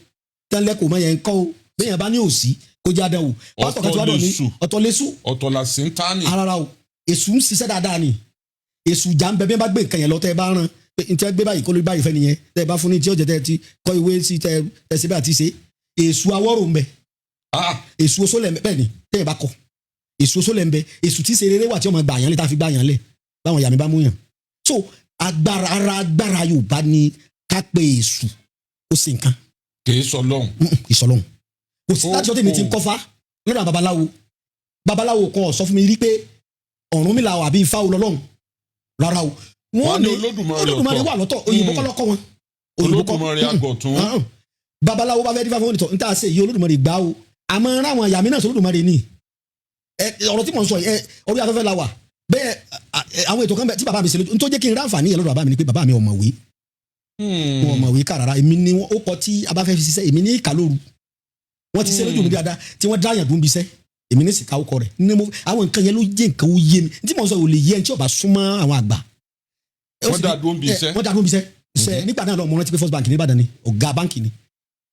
tẹ́lẹ̀ kò mọ yẹn ń kọ́ o. Bẹ́ẹ̀ yẹn bá ní òsì kó jẹ́ àdánwò pásítọ̀ kan tí wàá dọ̀ ní. Lèṣù. Ọ̀tọ̀ lẹ́sù. Ọ̀tọ̀ là sí ń tánì. Arara o, èṣù ń ṣiṣẹ́ dáadáa ni. Èṣù jà ń bẹ. Bí wọ́n bá gbé nǹkan yẹn lọ, tẹ́ ẹ bá rán pé n tẹ́ gbé báyìí kó lórí báyìí fẹ́ nìyẹn, tẹ́ ẹ bá fún ní tí ó jẹ, tẹ́ ẹ ti kọ́ ìwé sí, tẹ́ ẹ ṣe bẹ́ẹ̀ àti ṣe. Èṣù awọ́rò ń bẹ. Ah, Èṣù oṣó lẹ̀ ń bẹ. Bẹ́ẹ̀ ni, tẹ́ ẹ bá kọ èṣù oṣó lẹ̀ ń bẹ. Èṣù tí ṣe rere wà tí ọmọ gbà yàn lé, tá a fi gbà yàn lẹ̀ báwọn ìyá mi bá mú yàn. So agbára, ara agbára Yorùbá ni ká pe èṣù ó sì nǹkan. Kì í sọ lọ́hùn. Ìsọlọ́hún kò sí. Láti ọdún mi ti ń kọ́fá lọ́dọ̀ àwọn babaláwo, babaláwo kan ò sọ fún mi rí pé Ọ̀rúnmìlà àbí Ifá o lọ́lọ́hún, rárá o. Wọ́n ní Olódùmarè. Olódùmarè ọ̀tọ̀. Wà lọ́tọ̀. Òyìnbó kọ́ lọ́kọ́ wọn, òyìnbó kọ́. Olódùmarè àgọ̀tún. Babaláwo bá fẹ́ dífá fún wọn nìtọ̀ níta ṣe èyí, Olódùmarè gbá o. Àmọ́ ráwọn àyàmí náà sọ Olódùmarè ni. Ẹ ọ̀rọ̀ tí mò ń sọ yìí, ẹ orí afẹ́fẹ́ la wà bẹ́ẹ̀. Àwọn ètò kan bẹ tí bàbá mi ṣe lójú, nítorí jẹ́ kí n ráǹfààní yẹn lọ́dọ̀ bàbá mi ni pé bàbá mi ọ̀mọ̀wé. Wọn ọ̀mọ̀wé kà rárá. Èmi ni ó kọ tí a bá fẹ́ fi ṣiṣẹ́, èmi ní ìkà lóru. Wọ́n ti ṣe lójú mi dáadáa tí wọ́n dáyàn dùn bí iṣẹ́, èmi ní sìkà ọkọ rẹ̀ ní mo. Àwọn nǹkan yẹn ló jẹ́ nǹkan ó yé mi. Tí mò ń sọ ò lè yé ẹni tí ó bá súnmọ́ àwọn àgbà. Wọ́n dá dúró bí iṣẹ́. Wọ́n dá dúró bí iṣẹ́ iṣẹ́ nígbà náà lọ. Mo rántí pé First Bank ní Ìbàdàn ni ọ̀gá báǹkì ni.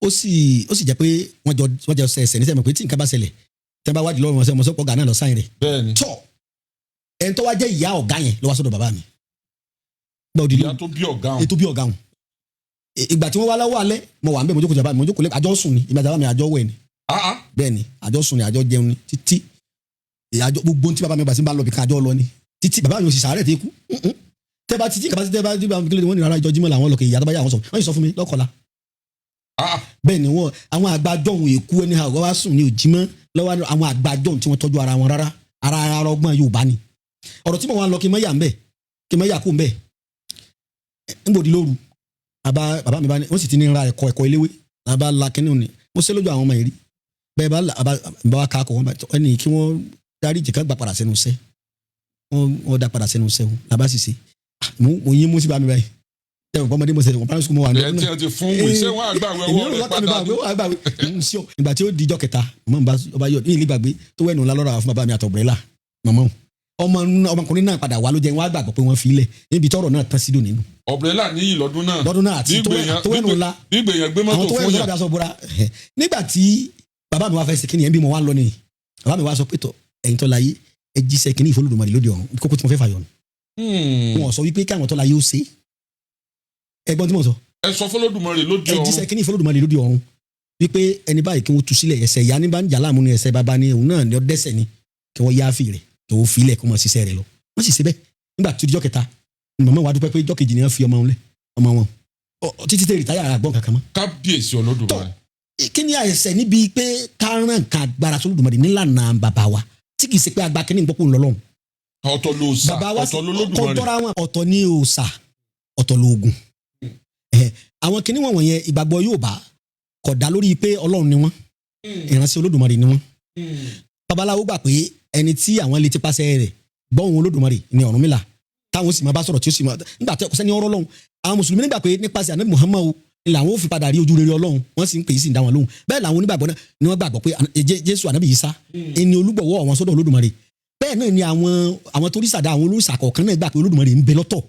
Ó sì jẹ́ pé wọ́n jọ ṣe ẹsẹ̀ ní sẹ́mi pé tí nǹkan bá ṣẹlẹ̀, tẹ́ bá wádìí lọ́wọ́ wọn, sẹ́ mo sọ pé ọ̀gá náà lọ sáyìn rẹ̀. Tọ́ ẹni tó wá jẹ́ ìyá ọ̀gá yẹn ló wá sọ́dọ̀ bàbá mi. Gba òdì Ìyá tó bí ọ̀gá wọn. Ètò bí ọ̀gá wọn. Ìgbà tí wọ́n wá lọ́wọ́ alẹ́, mo wà ń bẹ̀, mo jókòó tí bàbá mi, mo jókòó lé, àjọ sùn ni ìgbà tí bàbá mi, àjọ wẹ̀ ni. Bẹ́ẹ̀ ni, àjọ sùn ni, àjọ jẹun ni títí àjọ gbogbo tí bàbá mi bá sí bá lọ bí kan, àjọ lọ ni títí. Bàbá mi ò sì sàárẹ̀ tí kú. Tẹ́ bá títí kàbá tẹ́ bá tí bàbá mi kílódé, wọ́n ní rárá, ìjọ Jímọ̀ làwọn lọ kè ìyá tó bá yà wọ́n sọ, wọ́n sì sọ fún mi lọ́kọ̀ọ́lá. Bẹ́ẹ̀ ni wọ́n àwọn àgbàjọ òun èkú ẹni àwọn wá sùn ní òjìmọ́ lọ́wọ́ àwọn àgbàjọ tí wọ́n tọ́jú ara wọn rárá. Ara ọgbọ́n Yorùbá ni ọ̀rọ̀ tí mo wá lọ kí n má yà ń bẹ̀, kí n má yà kó ń bẹ̀. Ń bòdì lóru, bàbá bàbá mi bá ní wọ́n sì ti ní ra ẹ̀kọ́ eléwé bàbá la kínní òní. Mo ṣe lójú àwọn ọmọ yìí rí bẹ́ẹ̀ bá bá wa ká kọ̀ wọ́n bá ẹni kí wọ́n dárí jìká gbà padà sẹ́nu iṣẹ́. Wọ́n dá padà sẹ́nu iṣẹ́ o làbá sì ṣe. Mo yín mú sí bá mi báyìí ẹ ò ọmọdé mo ṣe wọn primary school mo wà ní. Ẹ tí ẹ ti fún wèé, ṣé wọn àgbàwé ọwọ́ rẹ padà ní? Padà ìgbà tí ó di ijọ́ kẹta, màmá bá ọba yọ ní ìlú gbàgbé tó wẹ̀nù ńlá lọ́rọ̀ àwọn fún bàbá mi àtọ̀brẹ́là. Màmá ọmọ ọmọkùnrin náà padà wá ló jẹ́ wọn á gbàgbọ́ pé wọ́n fi ilẹ̀ níbi tọ́rọ̀ náà tán sí dùn nínú. Ọ̀brẹ́là níyì lọ́dún náà. Lọ́dún náà àti tó wẹ̀nù ńlá. Gbígbé yẹn gbé àwọn mọ́tò tó fún wẹ̀nù ńlá yàn. bí aṣọ bora. Nígbà tí bàbá mi wá fẹ́ ṣe kíni ẹ̀ ń bí mo wá lọ ni bàbá mi wá sọ pé tọ ẹ̀yin tó láyé, ẹ jíṣẹ́ kíní ìfọlódùmarè lóde ọ̀run. Kókó tí mo fẹ́ fàyọ̀ nù. Wọn sọ wípé káwọn tó láyé ó ṣe ẹgbọ́n tí mo sọ. Ẹ sọ fọlọ́dùmarè lóde Ẹ ọ̀run. jíṣẹ́ kíní ìfọlódùmarè lóde ọ̀run wípé ẹni báyìí kí wọ́n tú sílẹ̀. Ẹsẹ̀ ìyá ní bá ń jà láàmú ni, ẹsẹ̀ bàbá ni, òun náà ni ó dẹ́sẹ̀ ni, kí wọ́n yááfì rẹ̀, kí wọ́n filẹ̀, kí wọ́n ṣiṣẹ́ rẹ̀ lọ. Wọ́n sì ṣe bẹ́ẹ̀. Nígbà tó di jọ́ kẹta, màmá wa dúpẹ́ pé jọ́ kejì ni wọ́n fi ọmọ wọn lẹ̀, ọmọ wọn títí tẹ rìtáyà àgbọ̀n kankan mọ́. Kábíyèsí Olódùmarè. Kí ni àìsẹ̀ níbi pé ká rán nǹkan agbára sólódùmarè nílànà bàbá wa tí kì í ṣe pé agba kínní gbọ́pọ̀ ńlọlọ́run? Ọ̀tọ̀ ló sà, Bàbá wa ọ̀tọ̀ lolódùmarè. Kọjọra wọn. Ọ̀tọ̀ ní òòṣà, ọ̀tọ̀ lóògùn. Àwọn kinní wọn wọ̀nyẹn, ìgbàgbọ́ Yorùbá kò dá lórí pé Ọlọ́run ni wọ́n, ìránṣẹ́ Olódùmarè ni wọ́n. Babaláwo gbà pé ẹni tí àwọn lè ti pàṣẹ rẹ̀ gbọ́ ohùn Olódùmarè ni Ọ̀rúnmìlà, táwọn sì máa bá sọ̀rọ̀ tí ó sì máa nígbà tí kò sẹ́ni ọ̀rọ̀ lọ́hùn. Àwọn mùsùlùmí nígbà pé nípasẹ̀ ànábì Muhammad o ni làwọn ò fi padà rí ojú rere Ọlọ́run, wọ́n sì ń pè é, sì ń dá wọn lóhùn. Bẹ́ẹ̀ làwọn onígbàgbọ́ náà ni wọ́n gbàgbọ́ pé Jésù, ànábì Ìsá, ẹni olúgbọ̀wọ́ àwọn sọ́dọ̀ Olódùmarè. Bẹ́ẹ̀ náà ni àwọn tó rí sàdá, àwọn olóòṣà kọ̀ọ̀kan náà gbà pé Olódùmarè ń bẹ lọ́tọ̀.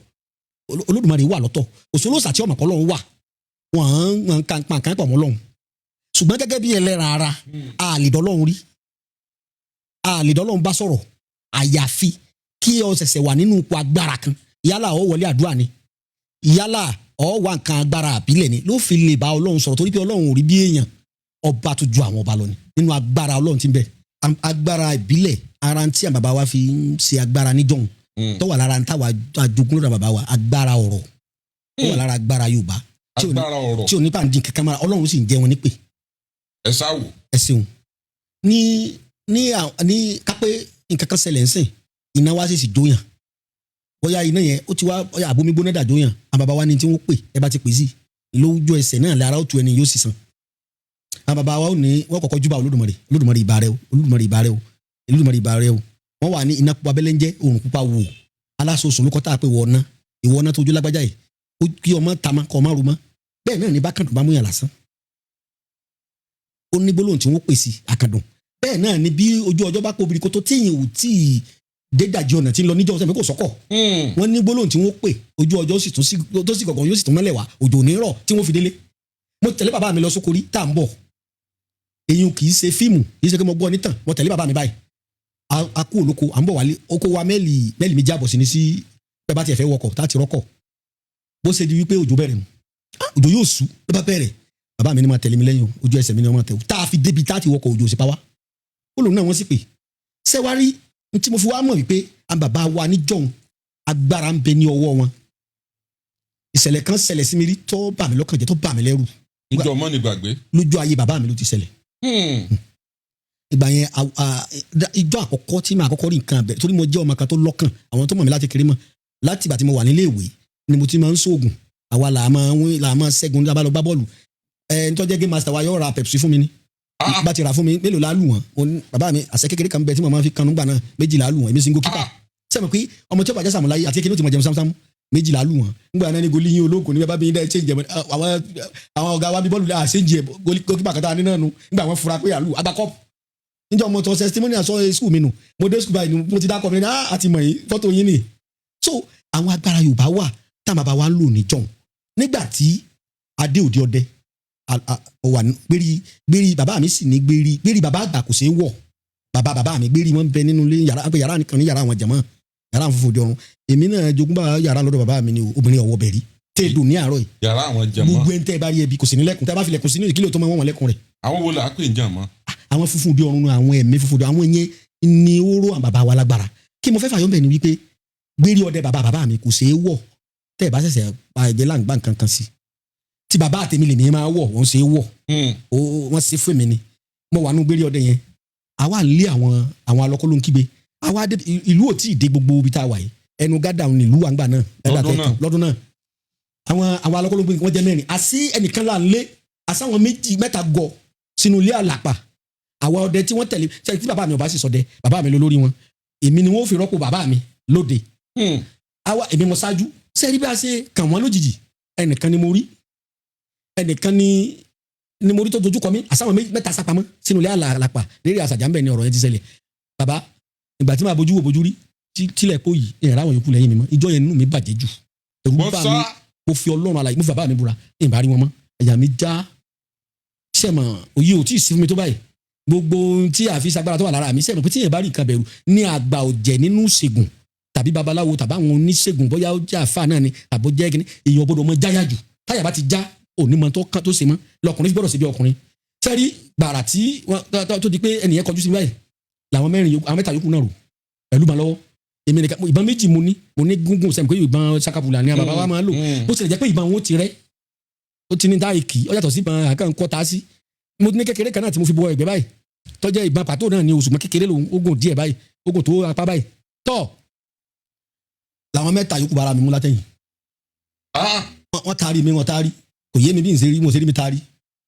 Olódùmarè wà lọ́tọ̀. Òṣòlóòṣà tí ọmọ kọ́ lọ́hùn wà, wọ́n ń kan pàǹkan pọ̀ mọ́ lọ́hùn. Ṣùgbọ́n gẹ́gẹ́ bí ẹlẹ́ran ara, a lè dọ́lọ́hùn rí, a lè dọ́lọ́hùn bá sọ̀rọ̀, àyàfi kí o ṣẹ̀ṣẹ̀ wà nínú ipò agbára kan. Yálà ó wọlé àdúrà ni, yálà ó wà nǹkan agbára àbílẹ̀ ni, ló fi lè bá Ọlọ́run sọ̀rọ̀, torí pé Ọlọ́run ò rí bí èèyàn. Ọba tó ju àwọn ọba lọ ni nínú agbára Ọlọ́run tí ń bẹ. Agbára ìbílẹ̀ ara tí àwọn bàbá wa fi ń ṣe agbára níjọ́hun tó wà lára ń táwa ajogún lọ́dọ̀ bàbá wa. Agbára ọ̀rọ̀ ó wà lára agbára Yorùbá tí ò ní Agbára ọ̀rọ̀. tí ò ní pàǹdí kankan mọ́ra. Ọlọ́run sì ń jẹ́ wọn nípè. Ẹ sá wò. Ẹ ṣeun. Ní kápẹ́ nǹkan kan ṣẹlẹ̀ ńsìn, iná wá sì jóyàn, bóyá iná yẹn ó ti wá, bóyá àbomi gbóná dà jóyàn, àwọn bàbá wa ní tí wọ́n pè, ẹ bá ti pè sí lójú ẹsẹ̀ náà lára ó tu ẹni, yóò sì sàn. Àwọn bàbá wa ò ní wọ́n kọ́kọ́ júbà Olódùmarè. Olódùmarè, ìbà rẹ o. Olódùmarè, ìbà rẹ o. Olódùmarè, ìbà rẹ o. Wọ́n wà ní iná pupa bẹ́lẹ́ ń jẹ́ òrùn pupa wò aláṣọṣọ ló kọ́ tá a pé wọ̀ ọ́ná ìwọ ọ́ná tó ojú lágbájá yìí, ó kí ọmọ tamá kọ́ ọmọ rúmọ́. Bẹ́ẹ̀ náà ní bákàndùn bá múyàn lásán, ó ní gbólóhùn tí wọ́n pè sí àkàndùn. Bẹ́ẹ̀ náà ni bí ojú ọjọ́ bá kóbi kótó tíyìn ò tí ì dédàjì ọ̀nà tí ń lọ níjọ́ sẹ́mi kò sọ́kọ̀, wọ́n ní gbólóhùn tí wọ́n pè, ojú ọjọ́ sì tún sí tó sì gọ̀gàn, yóò sì tún mọ́lẹ̀ wá, òjò ò ní rọ̀ tí wọ́n fi délé. Mo tẹ̀lé bàbá mi lọ sókorí tá à ń bọ̀. Èyí kì í ṣe fíìmù, kì í ṣe pé mo gbọ́ nítàn. Mo tẹ̀lé bàbá mi báyìí, a kú olóko, à ń bọ̀ wálé. Oko wa mẹ́ẹ̀lì méjì àbọ̀ sí ni sí bẹ́ẹ̀ bá tiẹ̀ fẹ́ wọkọ̀ tá a ti rọ́kọ̀. Bó ṣe di wípé òjò bẹ̀rẹ̀ nù. Ah, òjò yóò sú ló bá bẹ̀rẹ̀. Bàbá mi ní máa tẹ̀lé mi lẹ́yìn o, ojú ẹsẹ̀ mi ní máa tẹ̀lé tá a fi débi tá a ti wọkọ̀. Òjò sì pa wá. Ó lòun náà wọ́n sì pè ṣé wá rí n tí mo fi wá mọ̀ wípé àwọn bàbá wa níjọ́un, agbára ń bẹ ní ọwọ́ wọn. Ìṣẹ̀lẹ̀ kan ṣẹlẹ̀ sí mi rí tó bà mí lọ́kàn jẹ́, tó bà mí lẹ́rù. Níjọ́ mọ́ ni gbàgbé. Lójú ayé bàbá mi ló ti ṣẹlẹ̀. Ìgbà yẹn, ìjọ àkọ́kọ́ tí màá kọ́kọ́ rí nǹkan abẹ, torí mo jẹ́ ọmọ kan tó lọ́kàn, àwọn tó mọ̀ mí láti kéré mọ̀, láti ìgbà tí mo wà nílé ìwé ni mo ti máa ń ṣoògùn. Àwa là máa ń là máa ṣẹ́gun ní abálọ gbá bọ́ọ̀lù. Ẹ ń tọ́jẹ́ game master wa yóò ra Pepsi fún mi ni. Ah. Bá ti rà fún mi, mélòó la lù wọ́n? Mo ní, bàbá mi, àṣẹ kékeré kan bẹ tí mo máa fi kanú gbà náà, méjì la lù wọ́n. Èmi sì ń goalkeeper. Sẹ́mi pé ọmọ tí ó bàjẹ́ sàmúláyé àti kékeré ó ti mọ̀ jẹun sámúsámú, méjì la lù wọ́n. Ngbà náà ní goalie yín ológun ní bàbá mi dẹ́ ṣe ń jẹ àwọn ọ̀gá wa bí bọ́ọ̀lù lẹ́ àṣẹ ń jẹ goalkeeper kan tá a ní náà nu. Ngbà wọn fura pé àlù àgbà cup níjọ́ mo tọ́ testimonial sọ school mi nù, mo dé school báyìí ni mo ti dákọ̀ mi ní àti mọ̀ yín, fọ́tò yín ni. So àwọn agbára Yorùbá wà tá bàbá wa ń lò níjọ́un. Nígbà tí adé òde ọdẹ ó wà ní gbérí gbérí bàbá mi sì ní gbérí gbérí bàbá àgbà kò ṣeé wọ̀. Bàbá bàbá mi, gbérí wọn bẹ nínú ilé, yàrá pé yàrá nìkan ní yàrá àwọn jẹ̀mọ́, yàrá àwọn funfun òde ọ̀run. Èmi náà jogún bá yàrá lọ́dọ̀ bàbá mi ni o, obìnrin ọ̀wọ́ bẹ̀rí tẹ́ ẹ dùn ní àárọ̀ yìí. Yàrá àwọn jẹmọ́. Gbogbo ẹni tẹ́ ẹ bá rí ẹbí kò sí ní lẹ́kùn, tẹ́ ẹ bá fi lẹ̀kùn sí ní ìkílò tó máa wọ́n wọn lẹ́kùn rẹ̀. Àwọn wo là á pè ń jàmọ́? Àwọn funfun òde ọ̀run, àwọn ẹ̀mí funfun òde, àwọn yẹn ni ó ró àwọn bàbá wa lágbára. Kí mo fẹ́ fàyọ́ bẹ̀ ni wípé gbérí ọdẹ bàbá bàbá mi kò ṣeé wọ̀ tẹ́ ẹ bá ṣẹ̀ṣẹ̀ pa ẹ̀jẹ̀ láǹgbá nǹkan kan sí. Tí bàbá àtẹ̀mí lèmi máa wọ̀, wọ́n ṣeé wọ̀. Ó wọ́n ṣe fún mi ni mo wà nú gbérí ọdẹ yẹn. Àwa lé àwọn alọ́kọ́ ló ń kígbe. Àwa dé ìlú, ò tí ì dé gbogbo ibi tá a wà yìí, ẹnu gádà ní ìlú wa ń gbà náà, gádà Lọ́dún tẹ̀ tán náà. Lọ́dún náà, àwọn alọ́kọ́ ló ń kígbe, wọ́n jẹ́ mẹ́rin, àsí ẹnìkan là ń lé, àsáwọn méjì mẹ́ta gọ sínú ilé àlàpà. Àwa ọdẹ tí wọ́n tẹ̀lé ṣe, tí bàbá mi ò bá sì sọdẹ, bàbá mi ló lórí wọn, èmi ni wọ́n fi rọ́pò bàbá mi lóde. Àwa, èmi mo ṣáájú sẹ́ẹ̀rí bí a ṣe kàn wọ́n lójijì. Ẹnìkan ni mo rí, ẹnìkan ni mo rí tó dojú kọ mi, àsáwọn méjì mẹ́ta sápamọ́ sínú ilé àlàpà lérí àṣàjà ń bẹ̀ ni ọ̀rọ̀ yẹn ti ṣẹlẹ̀. Bàbá, ìgbà tí màá bójú wò bójú rí tílẹ̀ kó yìí, ìrìn àwọn yòókù lẹ́yìn mi mọ́. Ìjọ yẹn nínú mi bàjẹ́ jù, ẹ̀rù Wọ́n bà sá. mí. Mo fi Ọlọ́run alààyè, mo fi bàbá mi búra, ìbá rí wọn mọ́, àyà mi já. Sẹ́mọ̀ òye ò tí ì sí fún mi tó báyìí, gbogbo ohun tí àfi sagbára tó wà lára mi. Sẹ́mọ̀ pé tí èèyàn bá rí nǹkan bẹ̀rù ní àgbà ọ̀jẹ̀ nínú ṣègùn tàbí babaláwo tàbí àwọn oníṣègùn, bóyá ó jẹ́ àfa náà ni tàbí ó jẹ́ kíní, èèyàn gbọ́dọ̀ mọ jáyà jù. Táyà bá ti já, òní mọ tó kán tó ṣe mọ́. Lọkùnrin fi gbọ́dọ̀ ṣe bí ọkùnrin. Sẹ́rí gbàrà tí wọ́n tó di pé ẹnìyẹn kọjú sí mi báyìí, làwọn mẹ́rin yòókù, àwọn mẹ́ta yòókù náà rò pẹ̀lú ìbọn lọ́wọ́. Èmi nìkan, ìbọn méjì mo ní. Mo ní gúngùn, sẹ́mi pé ìbọn sakapula ni àwọn bàbá wa máa ń lò. Bó tilẹ̀ jẹ́ pé ìbọn wọn ó ti rẹ́, ó ti ní táyì kì í, ó yàtọ̀ sí ìbọn àkànkọ́ tá a sí. Mo ní kékeré kan náà tí mo fi bọ ẹ̀gbẹ́ báyìí, tó jẹ́ ìbọn pàtó náà ni, oṣù mọ́ kékeré lòun, ó gùn díẹ̀ báyìí, ó gùn tó apá báyìí. Tọ́ làwọn mẹ́ta yòókù bára mi mú látẹ̀yìn. Ah, Wọ́n taari mi, wọ́n taari, kò yé mi bí n ṣe rí, mo ṣe rí mi taari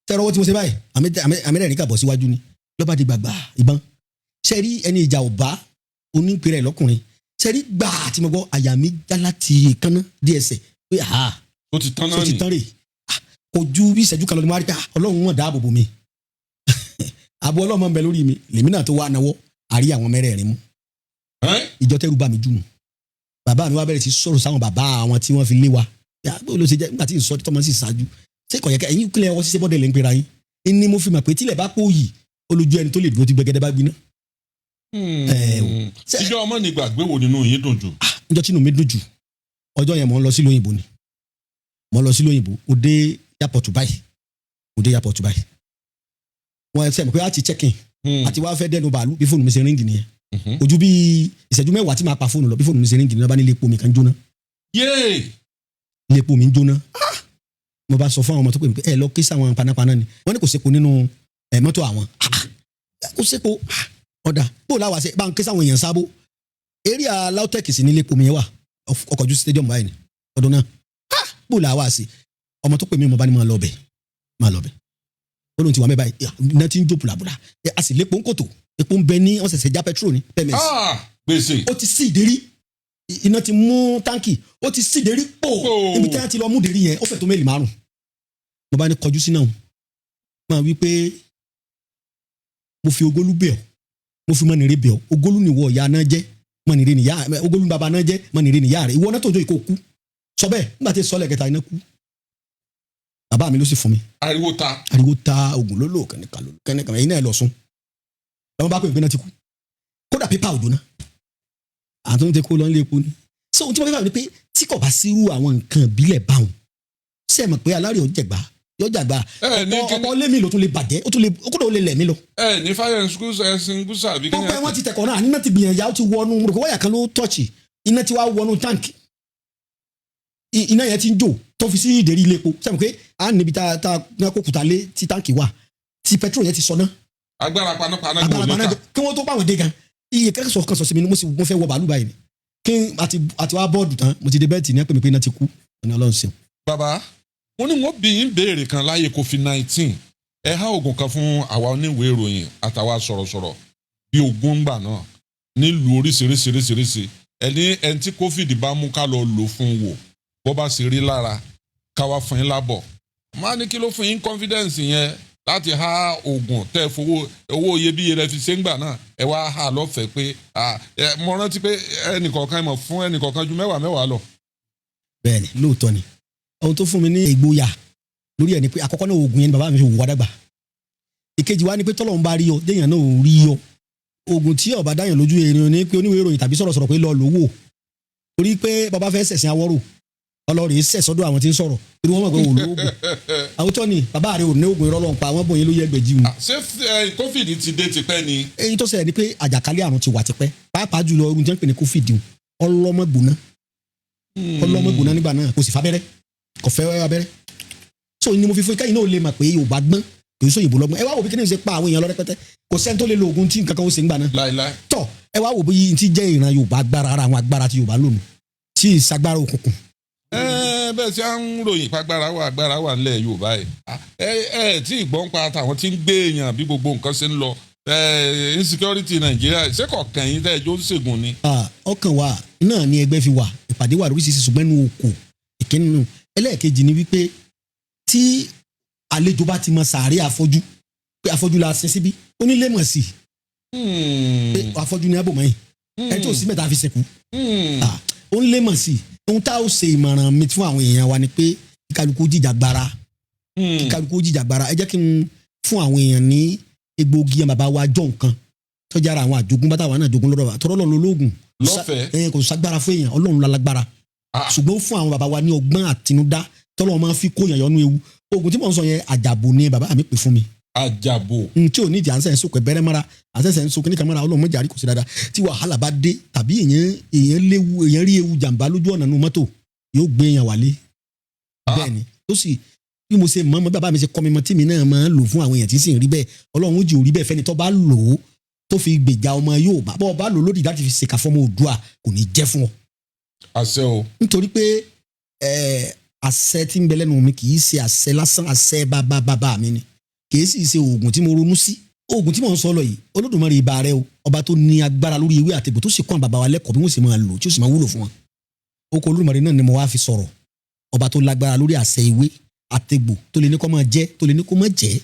tẹ́rọ ọwọ́ tí mo ṣe báyìí, àmẹ́rẹ̀ẹ́rìn kà bọ̀ síwájú ni lọ́ba di gbàgbà ìbọn. Ṣe rí ẹni ìjà ò bá onípẹ̀rẹ̀ lọ́kùnrin, ṣe rí gbà tí mo gbọ́, àyà mi já láti èékánná dé ẹsẹ̀ pé ha. Ó ti tán Ṣó náà ti ni. tán rè? Ah, kò ju bí ìṣẹ́jú kan lọ ni mo wá rí pé, ah, Ọlọ́run wọn dáàbò bò mí, àbò Ọlọ́run máa ń bẹ lórí mi. Lèmi náà tó wá náwó àrí àwọn mẹ́rẹ̀ẹ̀rin mú. Ẹ́n? Ìjọ tẹ́rù bá mi jù nù. Bàbá mi wá bẹ̀rẹ̀ sí sọ̀rọ̀ sáwọn bàbá àwọn tí wọ́n fi lé wa. Yà, bó ló ṣe jẹ́ nígbà tí ìsọ tọmọ sì ṣáájú, ṣé kò yẹ kẹ́ ẹ̀yin kílẹ̀ ọwọ́ ṣiṣẹ́ bọ́dẹ̀ lè ń pera yín ní? Mo fi mọ̀ pé tílẹ̀ bá pò yìí, olójú ẹni tó lè dúró tí gbẹgẹdẹ bá gbiná. Ẹ o. Ìjọ ọmọ ní gbàgbé wo nínú yín dùn jù? Níjọ́ tí inú mi dùn jù, ọjọ́ yẹn mò ń lọ sílùú òyìnbó ni. Mò ń lọ sílùú òyìnbó, ó dé airport báyìí, ó dé airport báyìí, wọ́n ṣe mọ̀ pé a ti check in àti wàá fẹ́ dẹnu bàálù, bí fóònù mi ṣe ring nìyẹn. Ojú bí ìṣẹ́jú 10 tí màá pa fóònù lọ, bí fóònù mi ṣe ring nìyẹn, bá ní ilé epo mi kan jóná. Yéè. Ilé epo mi ń jóná. Mo bá sọ fún àwọn ọmọ tó pè mí pé ẹ lọ ké sáwọn panápaná ni. Wọ́n ní kò sépo nínú ẹ mọ́tò àwọn. Ah, kò sépo. Ah, ọ̀dà bó láwa ṣe bá ń ké sáwọn èèyàn sábó eré LAUTECH sí nílé epo mi yẹn wà, ọkọ̀ ojú stadium báyìí ni ọdún náà. Ah, bó làwa ṣe? Ọmọ tó pè mí, mo bá ní máa lọ bẹ̀, máa lọ bẹ̀. Ó lóun ti wà mẹ́ báyìí, iná ti ń jó bùlàbùlà, a sì lépo ń kòtò, epo ń bẹ ní, wọ́n ṣẹ̀ṣẹ̀ já petrol ní pms. Ah, gbèsè. Ó ti sí ìdérí, iná ti mú táǹkì, ó ti sí ìdérí pò. Pò. Ibi tí wọ́n ti lọ mú ìdérí yẹn, ó fẹ́ tó mẹ́lì 5. Mo bá ní kọjú sí náà, máa wí pé mo fi ogólú bẹ̀ ọ́, mo fi mọ́nìrè bẹ̀ ọ́. Ogólú nìwọ ìyá náà jẹ́, mọ́nìrè nìyá, ogólú bàbá náà jẹ́, mọ́nìrè nìyá rẹ̀. Ìwọ náà tó jó ìkó kú sọ bẹ́ẹ̀. Nígbà tí sọlẹ̀ kẹta, iná kú. Bàbá mi ló sì fún mi. Ariwo ta. Ariwo ta, oògùn ló lò, kẹ́nìkan ló kẹ́nìkan, ẹ̀yin náà lọ sùn. Lọ́wọ́ bá pè mí pé náà ti kú, kódà pépà òjò náà àtúntò ti kó lọ nílé epo ni. So ohun tí mo fẹ́ fà ni pé tí kò bá sírú àwọn nǹkan ìbílẹ̀ báwọn, ṣé ẹ mọ̀ pé alárè ọ̀jẹ̀gbá yọjàgbá? Ẹ ní ọ̀pọ̀ kíní. ọ̀pọ̀ lémi ló tún lè bàjẹ́, ó tún lè kódà ó lè lẹ̀ mí lọ. Ẹ ní fire extinguisher àbí kíni? Gbogbo ẹ wọ́n ti tẹ̀kọ̀ náà, iná ti gbìyànjú, ó ti wọnú rò pé wáyà kan ló tọ̀ọ̀chì, iná ti wá wọnú táǹkì. Iná yẹn ti ń jò. Tó fi sí ìdérí ilé epo, sẹ́mi pé a níbi tá a kó kùtà lé tí táǹkì wà tí petrol yẹn ti sọ náà. Agbára panápaná agbára kò ní paná ká. Kí wọ́n tó pàwọn dé gan, iye kẹ́kẹ́ kan sọ sí mi ni mo sì mo fẹ́ wọ bàálù báyìí ni kí n àti wá bọ́ọ̀dù tán, mo ti dé bẹ́ẹ̀tì ní ẹ pè mí pé iná ti kú ní. Ọlọ́run ṣeun. Bàbá, mo ní wọ́n bí yín béèrè kan láyé COVID-19. Ẹ há oògùn kan fún àwa oníwèé ìròyìn àtàwa sọ̀rọ̀sọ̀rọ̀ bí ogun gbà náà nílùú oríṣiríṣiríṣiríṣi. Ẹni ẹni tí COVID bá mú, ká lọ lò fún wò, bó bá sì rí lára, ká wá fún yín lábọ̀. Má ní kí ló fún yín confidence yẹn láti há oògùn tẹ́ fowó owó iyebíye rẹ fi ṣe ń gbà náà, ẹ wá há lọ́fẹ̀ẹ́ pé mo rántí pé ẹnìkọ̀ọ̀kan mọ̀ fún ẹnìkọ̀ọ̀kan ju mẹ́wàá mẹ́wàá lọ. Bẹ́ẹ̀ni, lóòótọ́ ni. Ohun tó fún mi ní ìgboyà lórí ẹ̀ ni pé àkọ́kọ́ náà, oògùn yẹn ni bàbá mi fi wò wá dàgbà. Ìkejì wa ni pé tọ́lọ́run bá rí ọ, déèyàn náà ò rí ọ. Oògùn tí ọba dáyàn lójú èèyàn ní pé oníwèé ìròyìn tàbí sọ̀rọ̀sọ̀rọ̀ pé lọ lówó, torí pé bàbá fẹ́ sẹ̀sìn awọ́rò, ọlọ́rìí sẹ̀ sọ́dọ̀ àwọn tí ń sọ̀rọ̀, torí wọ́n mọ̀ pé òun lóògùn. Àwùjọ ni bàbá rẹ̀ ò ní oògùn, irọ́ ló ń pa àwọn bòyìn ló yẹ ẹgbẹ̀jì wọn. Ṣé COVID ti dé tipẹ́ ni? Èyí tó ṣẹlẹ̀ ni pé àjàkálẹ̀ àrùn ti wà tipẹ́, pàápàá jùlọ irun tí wọ́n ń pè ní COVID, ọlọ́mọgbóná, ọlọ́mọgbóná nígbà náà, kò sì fábẹ́rẹ́, kò fẹ́ abẹ́rẹ́. So ni mo fi fún kẹ́yìn náà lè mọ̀ pé Yorùbá gbọ́n, kì í sọ òyìnbó lọ́gbọ́n. Ẹ wá wò bí kí ni ṣe pa àwọn èèyàn lọ rẹpẹtẹ. Kò sẹ́ni tó lè lo oògùn tí nǹkan kan ó ṣe ń gbà náà. Láìláì. Tọ́ ẹ wá wò bí n ti jẹ́ ìran Yorùbá, agbára ara àwọn agbára tí Yorùbá lónìí tí ìsagbára òkùnkùn. Ẹ bẹ́ẹ̀ tí a ń ròyìn pa agbára wà, agbára wà nílẹ̀ Yorùbá yìí. Ẹ ẹ tí ìgbọ́n pa tàwọn tí ń gbé èèyàn bí gbogbo nǹkan ṣe ń lọ, insecurity Nàìjíríà, ṣé kọ̀ọ̀kan yín tẹ́ ẹ jó ń ṣègùn ni? Ọkàn wa náà ni ẹgbẹ́ fi wà, ìpàdé wà lóríṣiríṣi, ṣùgbọ́n inú oko ìkíni nù. Ẹlẹ́ẹ̀kejì ni wípé tí àlejò bá ti mọ sàárè afọ́jú pé afọ́jú la sin síbí, onílé mọ̀ sí pé afọ́jú ni abòmọ́yìn ẹ tí ò sí mẹ́ta fi sìnkú. Ó ń lé mọ̀ sí. Ohun tá ó ṣe ìmọ̀ràn mi fún àwọn èèyàn wa ni pé kí kálukú jìjàgbara, kí kálukú jìjàgbara. Ẹ jẹ́ kí n fún àwọn èèyàn ní egbòogi yẹn, bàbá wa jọ nǹkan tọ́jà ara àwọn àjogún bá táwọn náà jogún lọ́dọ̀ wa, tọ́rọ́ lọ́nà ológun. Lọ́fẹ̀ẹ́. Ẹ kò ságbára fún èèyàn, Ọlọ́run lálágbára. Ṣùgbọ́n ó fún àwọn bàbá wa ní ọgbọ́n àtinúdá tọ́lọ́ máa fi kó èèyàn yọnú ewu. Oògùn tí mò ń sọ yẹn, àjàbò ni bàbá mi pè fún mi. Àjàbò. N tí ò ní ìdí à ń sẹ̀ ń sokò ẹ̀bẹ̀rẹ̀ mọ́ra, à ń sẹ̀ ń sokò níkan mọ́ra. Ọlọ́run mọ́jà rí, kò sí dáadáa. Tí wàhálà bá dé tàbí èèyàn léwu, èèyàn rí ewu jàǹbá lójú ọ̀nà nínú mọ́tò, yóò gbé èèyàn wálé. Bẹ́ẹ̀ ni ó sì bí mo ṣe mọ̀ mọ́ bàbá mi ṣe kọ́ mi mọ́ tí mi náà máa ń lò fún àwọn èèyàn tí sì ń rí bẹ́ẹ̀. Ọlọ́run ó jì ò rí bẹ́ẹ̀ fẹ́ni tó bá lò ó tó fi gbèjà ọmọ Yorùbá. Bọ́ ọ bá lò ó lódì láti fi ṣèkà fọmọ Oòduà, kò ní jẹ́ fún ọ. Àṣẹ o. Nítorí pé àṣẹ tí ń bẹ lẹ́nu mi kì í ṣe àṣẹ lásán, àṣẹ bàbá bàbá mi ni, kì í sì ṣe oògùn tí mo ronú sí. Oògùn tí mò ń sọ lọ yìí, Olódùmarè ìbà rẹ o, ọba tó ní agbára lórí ewé àtegbò, tó sì kọ́ àwọn bàbá wa lẹ́kọ̀ọ́ bí wọ́n sì máa lò tí ó sì máa wúlò fún wọn. Oko Olódùmarè náà ni mo wá fi sọ̀rọ̀, ọba tó lágbára lórí àṣẹ ewé àtegbò, tó lè ní kó máa jẹ́, tó lè ní kó máa jẹ́,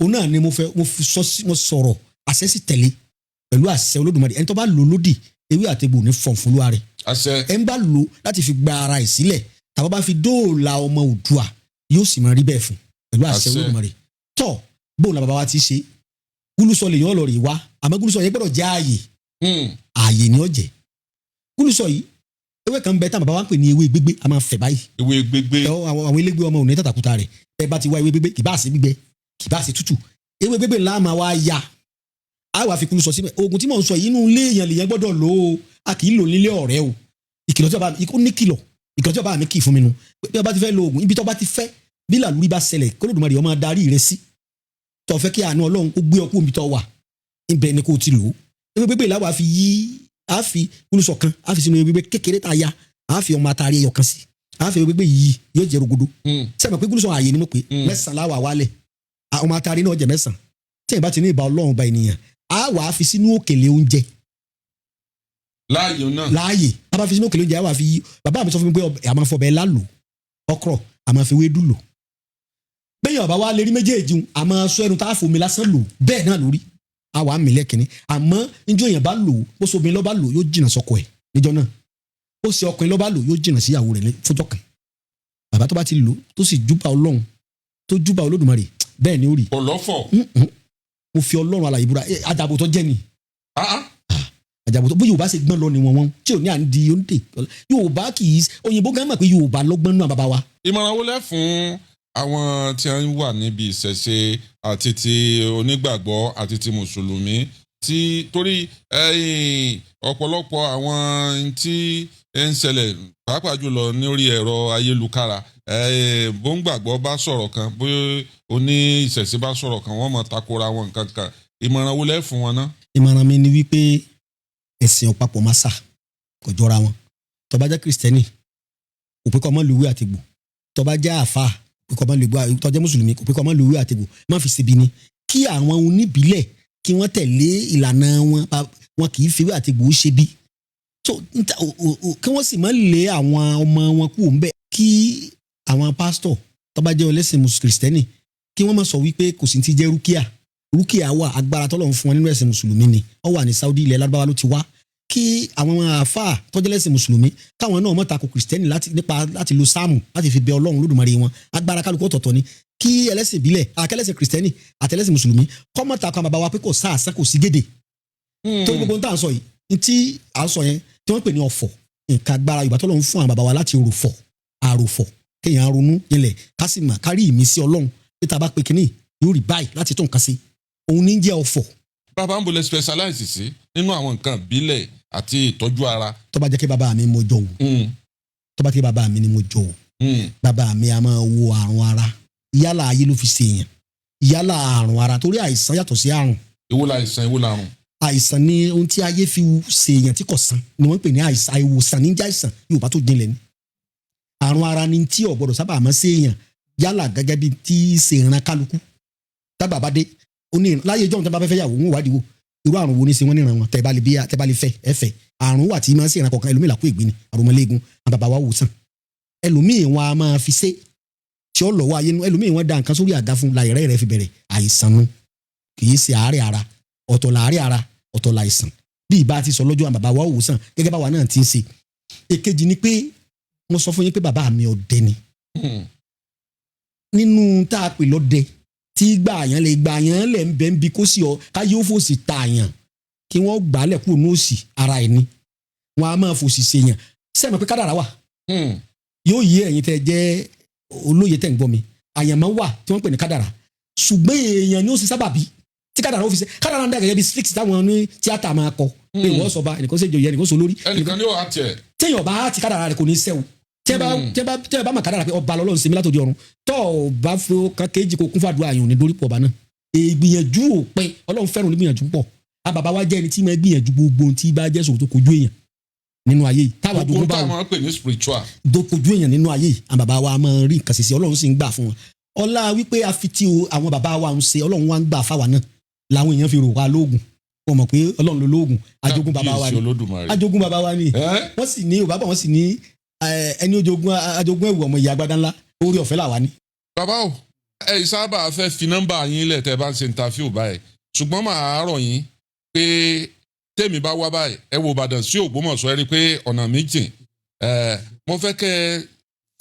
òun náà ni mo fẹ́ mo fi sọ sí. Mo sọ̀rọ̀, àṣẹ sì tẹ̀lé pẹ̀lú àṣẹ Olódùmarè. Ẹni tó bá lò lódì, ewé àtegbò ní fọ̀nfọ̀lúwa rẹ̀. Àṣẹ. Ẹ ń bá lò láti fi gba ara ẹ̀ sílẹ̀ tàbá bá fi dóòlà ọmọ Oòduà, yóò sì máa rí bẹ́ẹ̀ fún pẹ̀lú àṣẹ Àṣẹ. Olódùmarè. Tọ́ bóun la bàbá wa ti ṣe gúlùsọ lè yàn lọ rè wá, àmọ́ gúlùsọ yẹn gbọ́dọ̀ jẹ́ ààyè. Ààyè ni ó jẹ́ gúlùsọ yìí. Ewé kan bẹ tá bàbá wa ń pè ní ewé gbégbé, a máa fẹ̀ báyìí. Ewé gbégbé. Ẹ, àwọn elégbé ọmọ òní tàtàkùtà rẹ̀. Ẹ bá ti wá ewé gbégbé, kì bá ṣe gbígbẹ, kì bá ṣe tútù, ewé gbégbé ńlá máa wá ya, á wà fi kúlùsọ síbẹ̀. Oògùn tí mò ń sọ yìí, inú ilé èèyàn lèèyàn gbọ́dọ̀ lò ó, a kì í lò nílé ọ̀rẹ́ o. Ìkìlọ̀ tí bàbá mi ó ní, kìlọ̀, ìkìlọ̀ tí bàbá mi kì í fún mi nu pé bí ọba ti fẹ́ lo oògùn, ibi tó bá ti fẹ́ bí làlúrí bá ṣẹlẹ̀, k'Olódùmarè ó máa darí rẹ sí, tó fẹ́ kí àánú Ọlọ́run kó gbé ọ kúrò níbi tó wà, ibẹ̀ ni kò ti lò ó. Ewé gbégbé là wà fi yí, á fi kúlùsọ kan, á fi sínú ewé gbégbé kékeré tá a ya, á fi ọmọ atari ẹyọ kan sí, á fi ewé gbégbé yìí, yóò jẹ rogodo. Sẹ́mi pé gúlùsọ ààyè ni mo pè? Mẹ́sàn-án láwà wálẹ̀. Ọmọ atari náà jẹ mẹ́sàn-án. Tí èyí bá ti ní ìbá Ọlọ́run ba ènìyàn, á wà á fi sínú òkèlè oúnjẹ. Láàyè náà. Láàyè tá a bá fi sínú òkèlè oúnjẹ, á wà fi yí. Bàbá mi sọ fún mi pé a máa fọbẹ̀ lálò ọkọ̀, a máa fi wédú lò. Bẹ́ẹ̀ ọba wa lè rí méjèèjì un, a máa sọ ẹnu tá a fomi lásán lò bẹ́ẹ̀ náà lórí, a wà á mílẹ̀ kínní. Àmọ́ níjọ́ èèyàn bá lò ó, bó so obìnrin lọ́ bá lò, yóò jìnnà sọ́kọ ẹ̀ níjọ́ náà. Ó ṣe ọkùnrin lọ́ bá lò, yóò jìnnà síyàwó rẹ̀ fọjọ́ kan. Bàbá tó bá ti lò, tó sì júbà Ọlọ́run, tó júbà Olódùmarè, bẹ́ẹ̀ ni ó rí. Kò lọ́fọ̀. Mo fi Ọlọ́run alààyè búra. Àjàbò tó jẹ́ ni. Ah, ah. Àjàbò tó bó Yorùbá ṣe gbọ́n lọ ni wọ́n tí ò ní à ń di oúnjẹ Yorùbá kì í. Òyìnbó gan mọ̀ pé Yorùbá lọ́gbọ́n náà bàbá wa. Ìmọ̀ràn wo lẹ́ fún àwọn tí wọ́n wà níbi ìṣẹ̀ṣe àti ti onígbàgbọ́ àti ti mùsùlùmí, tí torí ọ̀pọ̀lọpọ̀ àwọn tí ń ṣẹlẹ̀ pàápàá jùlọ lórí ẹ̀rọ ayélukára, bóńgbàgbọ́ bá sọ̀rọ̀ kan, bó oní ìṣẹ̀ṣe bá sọ̀rọ̀ kan, wọ́n mọ̀ takora wọn nǹkan kan. Ìmọ̀ràn wo lẹ́ fún wọn ná? Ìmọ̀ràn mi ni wípé ẹ̀sìn ọ̀pápọ̀ máa sà kò jọra wọn. Tó bá jẹ́ Kristẹni, kò pé kó má lo ewé àtegbò. Tó bá jẹ́ àáfàá, kò pé kó má lo ewé. Tó jẹ́ mùsùlùmí, kò pé kó má lo ewé àtegbò. Má fi ṣebi ni kí àwọn oníbílẹ̀ kí wọ́n tẹ̀lé ìlànà wọn. Wọn kì í fi ewé àtegbò ṣe bí so kí wọ́n sì má lé àwọn ọmọ wọn kúrò ńbẹ̀. Kí àwọn pásítọ̀ tó bá jẹ́ ọlẹ́sìn Kristẹni, kí wọ́n má sọ wípé kò sí ti jẹ́ rúkìá. Rúkìá wà, agbára tọ́lọ́run fún wọn nínú ẹ̀sìn mùsùlùmí ni ó wà ní Saudi, ilẹ̀ Lárúbáwá ló ti wá. Kí àwọn àáfàá tó jẹ́ lẹ́sìn mùsùlùmí, káwọn náà má tako Kristẹni láti nípa láti lo sáàmù láti fi bẹ Ọlọ́run Lódùmarè wọn. Agbára kálukú ọ̀tọ̀ọ̀tọ̀ ni. Kí ẹlẹ́sìn ìbílẹ̀, àkẹlẹ́sìn Kristẹni àtẹlẹ́sìn mùsùlùmí kó má tako àwọn bàbá wa pé kò sáàsán, kò sí gédè tó gbogbo ohun tá à ń sọ yìí, tí à ń sọ yẹn tí wọ́n pè ní ọ̀fọ̀, nǹkan agbára Yorùbá tọ́lọ́run fún àwọn bàbá wa láti rò fọ̀ àròfọ̀, kéèyàn ronú jinlẹ̀, ká sì mà kárí ìmísí Ọlọ́run pé tá a bá pe kínní yóò rí báyìí láti tó nǹkan sí, òun ní jẹ́ ọ̀fọ̀. Bàbá, ń bolẹ̀ specialize sí nínú àwọn nǹkan ìbílẹ̀ àti ìtọ́jú ara? Tó bá jẹ́ kí bàbá mi mo jọ wò, tó bá jẹ́ kí bàbá mi ni mo jọ wò, bàbá mi a máa wo àrùn ara, yálà ayé ló fi ṣèyàn, yálà àrùn ara, torí àìsàn yàtọ̀ sí àrùn. Èwo la àìsàn, èwo la àrùn? Àìsàn ni ohun tí ayé fi ṣèyàn tí kò sàn ni wọ́n ń pè ní àìsàn. Àìwòsàn ní jẹ́ àìsàn, Yorùbá tó jinlẹ̀ ni. Àrùn ara ni tí ò gbọ́dọ̀ sábà máa ṣèyàn, yálà gẹ́gẹ́ bí tí ṣèran kálukú tábà bá dé ó ní láyé ìjọ́ tó bá fẹ́ fẹ́ yàwó, wọn wádìí wo irú àrùn wo ní ṣe wọ́n níran wọn. Tẹ́ bá lè bí, tẹ́ bá lè fẹ́ ẹ fẹ́. Àrùn wà tí máa ń ṣèran kọ̀ọ̀kan. Ẹlòmíì làkú ìgbín ni, àrùnmọ́lẹ́gùn, àwọn bàbá wa wò sàn. Ẹlòmíì wọn a máa fi ṣe tí ó lọ́wọ́ ayé nu. Ẹlòmíì wọn da nǹkan sórí àga fún láìrẹ́ rẹ̀ fi bẹ̀rẹ̀ àìsàn nu. Kì í ṣe àárẹ̀ ara, ọ̀tọ̀ làárẹ̀ ara, ọ̀tọ̀ làìsàn. Bí ìbá ti sọ lọ́jọ́, àwọn bàbá wa wò sàn gẹ́gẹ́ báwa náà ti ń ṣe. Èkejì ni pé mo sọ fún yín pé bàbá mi ọdẹ ni. Nínú tá a pè lọ́dẹ tí gbà yàn lè gbà yàn lẹ̀ ń bẹ́ ń bi kó sí ọ káyé ó fòsì ta yàn, kí wọ́n gbà á lẹ̀ kúrò ní òsì ara ẹ̀ ni wọ́n á máa fòsì ṣe yàn. Sẹ́mi pé kádàrá wà, yóò yé ẹ̀yin tẹ́ jẹ́ olóye tẹ́ ń gbọ́ mi. Àyànmọ́ wà tí wọ́n pè ní kádàrá, ṣùgbọ́n èèyàn ni ó sì sábàbí tí kádàrá ó fi ṣe. Kádàrá ń dà gẹ́gẹ́ bí script táwọn ní tíátà máa kọ pé ìwọ sọba, ẹnìkan ṣèjọ yẹn, ẹnìkan sọ lórí. Ẹnìkan ní wàá tiẹ̀. Téèyàn bá ti kádàrá rẹ̀, kò ní sẹ́wọ̀. Tẹ́ bá mà kádàrá pé ọba lọ́lọ́run ṣe mí látòdì ọ̀run, tọ́ ọ bá fi kan kéjì kó kún fàdúrà yòó ní dórí pọ̀ ọba náà. Ìgbìyànjú ò pẹ́, Ọlọ́run fẹ́ràn onígbìyànjú pọ̀. A bàbá wa jẹ́ ẹni tí máa gbìyànjú gbogbo ohun tí bá jẹ́ sòwò tó kojú èèyàn nínú ayé yìí táwa Gbogbo jogún bá tá a wọn máa ń pè ní spiritual. tó kojú èèyàn nínú ayé yìí, àwọn bàbá wa máa rí nǹkan ṣe sí, Ọlọ́run sì ń gbà fún wọn. Ọlá wípé a fi tí o àwọn bàbá wa ń ṣe, Ọlọ́run wa ń gbà fáwa náà làwọn èèyàn fi rò wá lóògùn. Wọn mọ̀ pé Ọlọ́run ló lóògùn, ajogun bàbá wa Kábíyèsí ni. Olódùmarè. Ajogun bàbá wa ni. Ẹ́? Wọ́n sì ní Yorùbá bọ̀, wọ́n sì ní ẹni ojogun ajogun ẹ̀wù ọmọ ìyá agbádá ńlá, orí ọ̀fẹ́ làwa ní. Bàbá o, ẹ sábà fẹ́ fi nọ́mbà yín lẹ̀ tẹ́ bá ń ṣe interview báyìí, ṣùgbọ́n màá rọ̀ yín pé tèmi bá wá báyìí, ẹ wo Ìbàdàn sí Ògbómọ̀ṣọ́, ẹ rí i pé ọ̀nà méjì. Ẹ mo fẹ́ kẹ́ ẹ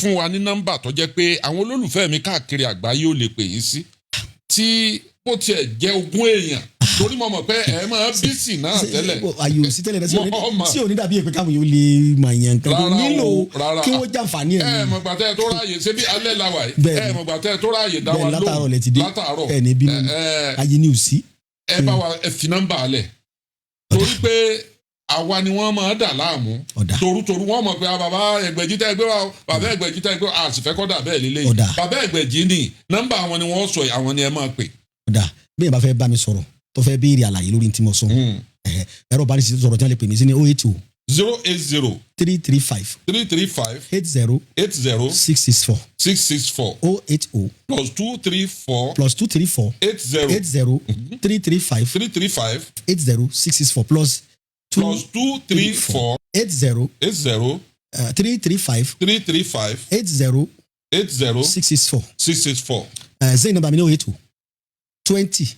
fún wa ní nọ́mbà tó jẹ́ pé àwọn olólùfẹ́ mi káàkiri àgbáyé ò lè pè yín sí, tí bó tiẹ̀ jẹ́ 20 èèyàn, torí mo mọ̀ pé ẹ máa busy náà tẹ́lẹ̀. Àyè ò sí tẹ́lẹ̀ náà Mo mọ̀. sí òní dàbí èpè káwọn yóò lè mọ̀ èèyàn nǹkan tó Rárá o, nílò rárá. kí wọ́n jàǹfààní ẹ̀ Ẹ ní. mọ̀ gbàtẹ́ tó ráàyè ṣé bí alẹ́ la wà yìí. Bẹ́ẹ̀ni. Ẹ mọ̀ gbàtẹ́ tó ráàyè dá wa Bẹ́ẹ̀, lóhùn. látàárọ̀ lẹ ti dé. Látàárọ̀. Ẹ ní bínú ni. Ẹ Ayé ni ò sí. Ẹ bá wa ẹ fi nọ́mbà lẹ̀, torí pé àwa ni wọ́n máa dà láàmú Ọ̀dà. torutoru. Wọ́n mọ̀ pé, ah, bàbá Ẹgbẹ̀jì tẹ́ ẹ gbé wa o, bàbá Ẹgbẹ̀jì tẹ́ ẹ gbé wa, a sì fẹ́ kọ́ dà bẹ́ẹ̀ lélẹ́yìí. Ọ̀dà. Bàbá Ẹgbẹ̀jì ni nọ́mbà àwọn ni wọ́n sọ yìí, àwọn ni ẹ máa pè. Ọ̀dà, bí ẹ bá fẹ́ bá mi sọ̀rọ̀, tó fẹ́ béèrè àlàyé lórí tí mo sọ, ẹ̀rọ bá ní sọ̀rọ̀ tí wọ́n lè pè mí sí ní 080 080 335 335 80 80 664. 664. 080 +234 +234 80 80 335 335 80664 +2 +234 80 80 335 335 80 80 664. 664. Zain number mi ní 080 20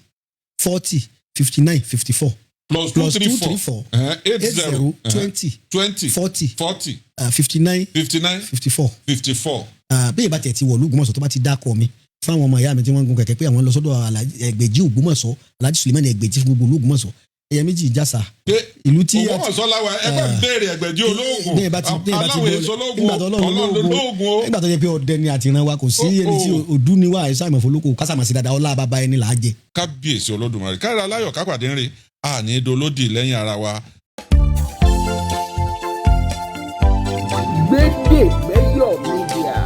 40 59 54. Plus two plus three two four three four eight eight zero zero 20 20 40 40 59 59 54. 54. Bí ìbá tẹ̀ ti wọ̀lú Ògbómọ̀ṣọ́, tó bá ti dákọ̀ mi fáwọn ọmọ ìyá mi tí wọ́n ń gun kẹ̀kẹ́ pé àwọn lọ sọ́dọ̀ Alhaji Ẹgbẹ̀jì Ògbómọ̀ṣọ́, Alhaji Suleiman Ẹgbẹ̀jì fún gbogbo olú Ògbómọ̀ṣọ́, ẹ̀yẹ méjì ìjàsà Pé ìlú tí Ògbómọ̀ṣọ́ làwà, ẹ bá ń béèrè Ẹgbẹ̀jì olóògùn. Bẹ́ẹ̀ bá ti bẹ́ẹ̀ bá ti Aláwọ̀ èso olóògùn, nígbà tó Ọlọ́run Ọlọ́run lóògùn o. Nígbà tó yẹ pé ọdẹ ni àtìrán wa, kò sí ẹni tí Ó, ó. òdú ni wà àìsàn àmọ̀fólókò kásàmọ̀sí dáadáa, ọlá bàbá ẹni là á jẹ. Kábíyèsí Olódùmarè, kára aláyọ̀ kápàdé ń re àní dolódì lẹ́yìn ara wa. Gbédègbẹ́yọ̀ Media,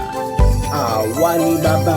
àwa ni bàbá.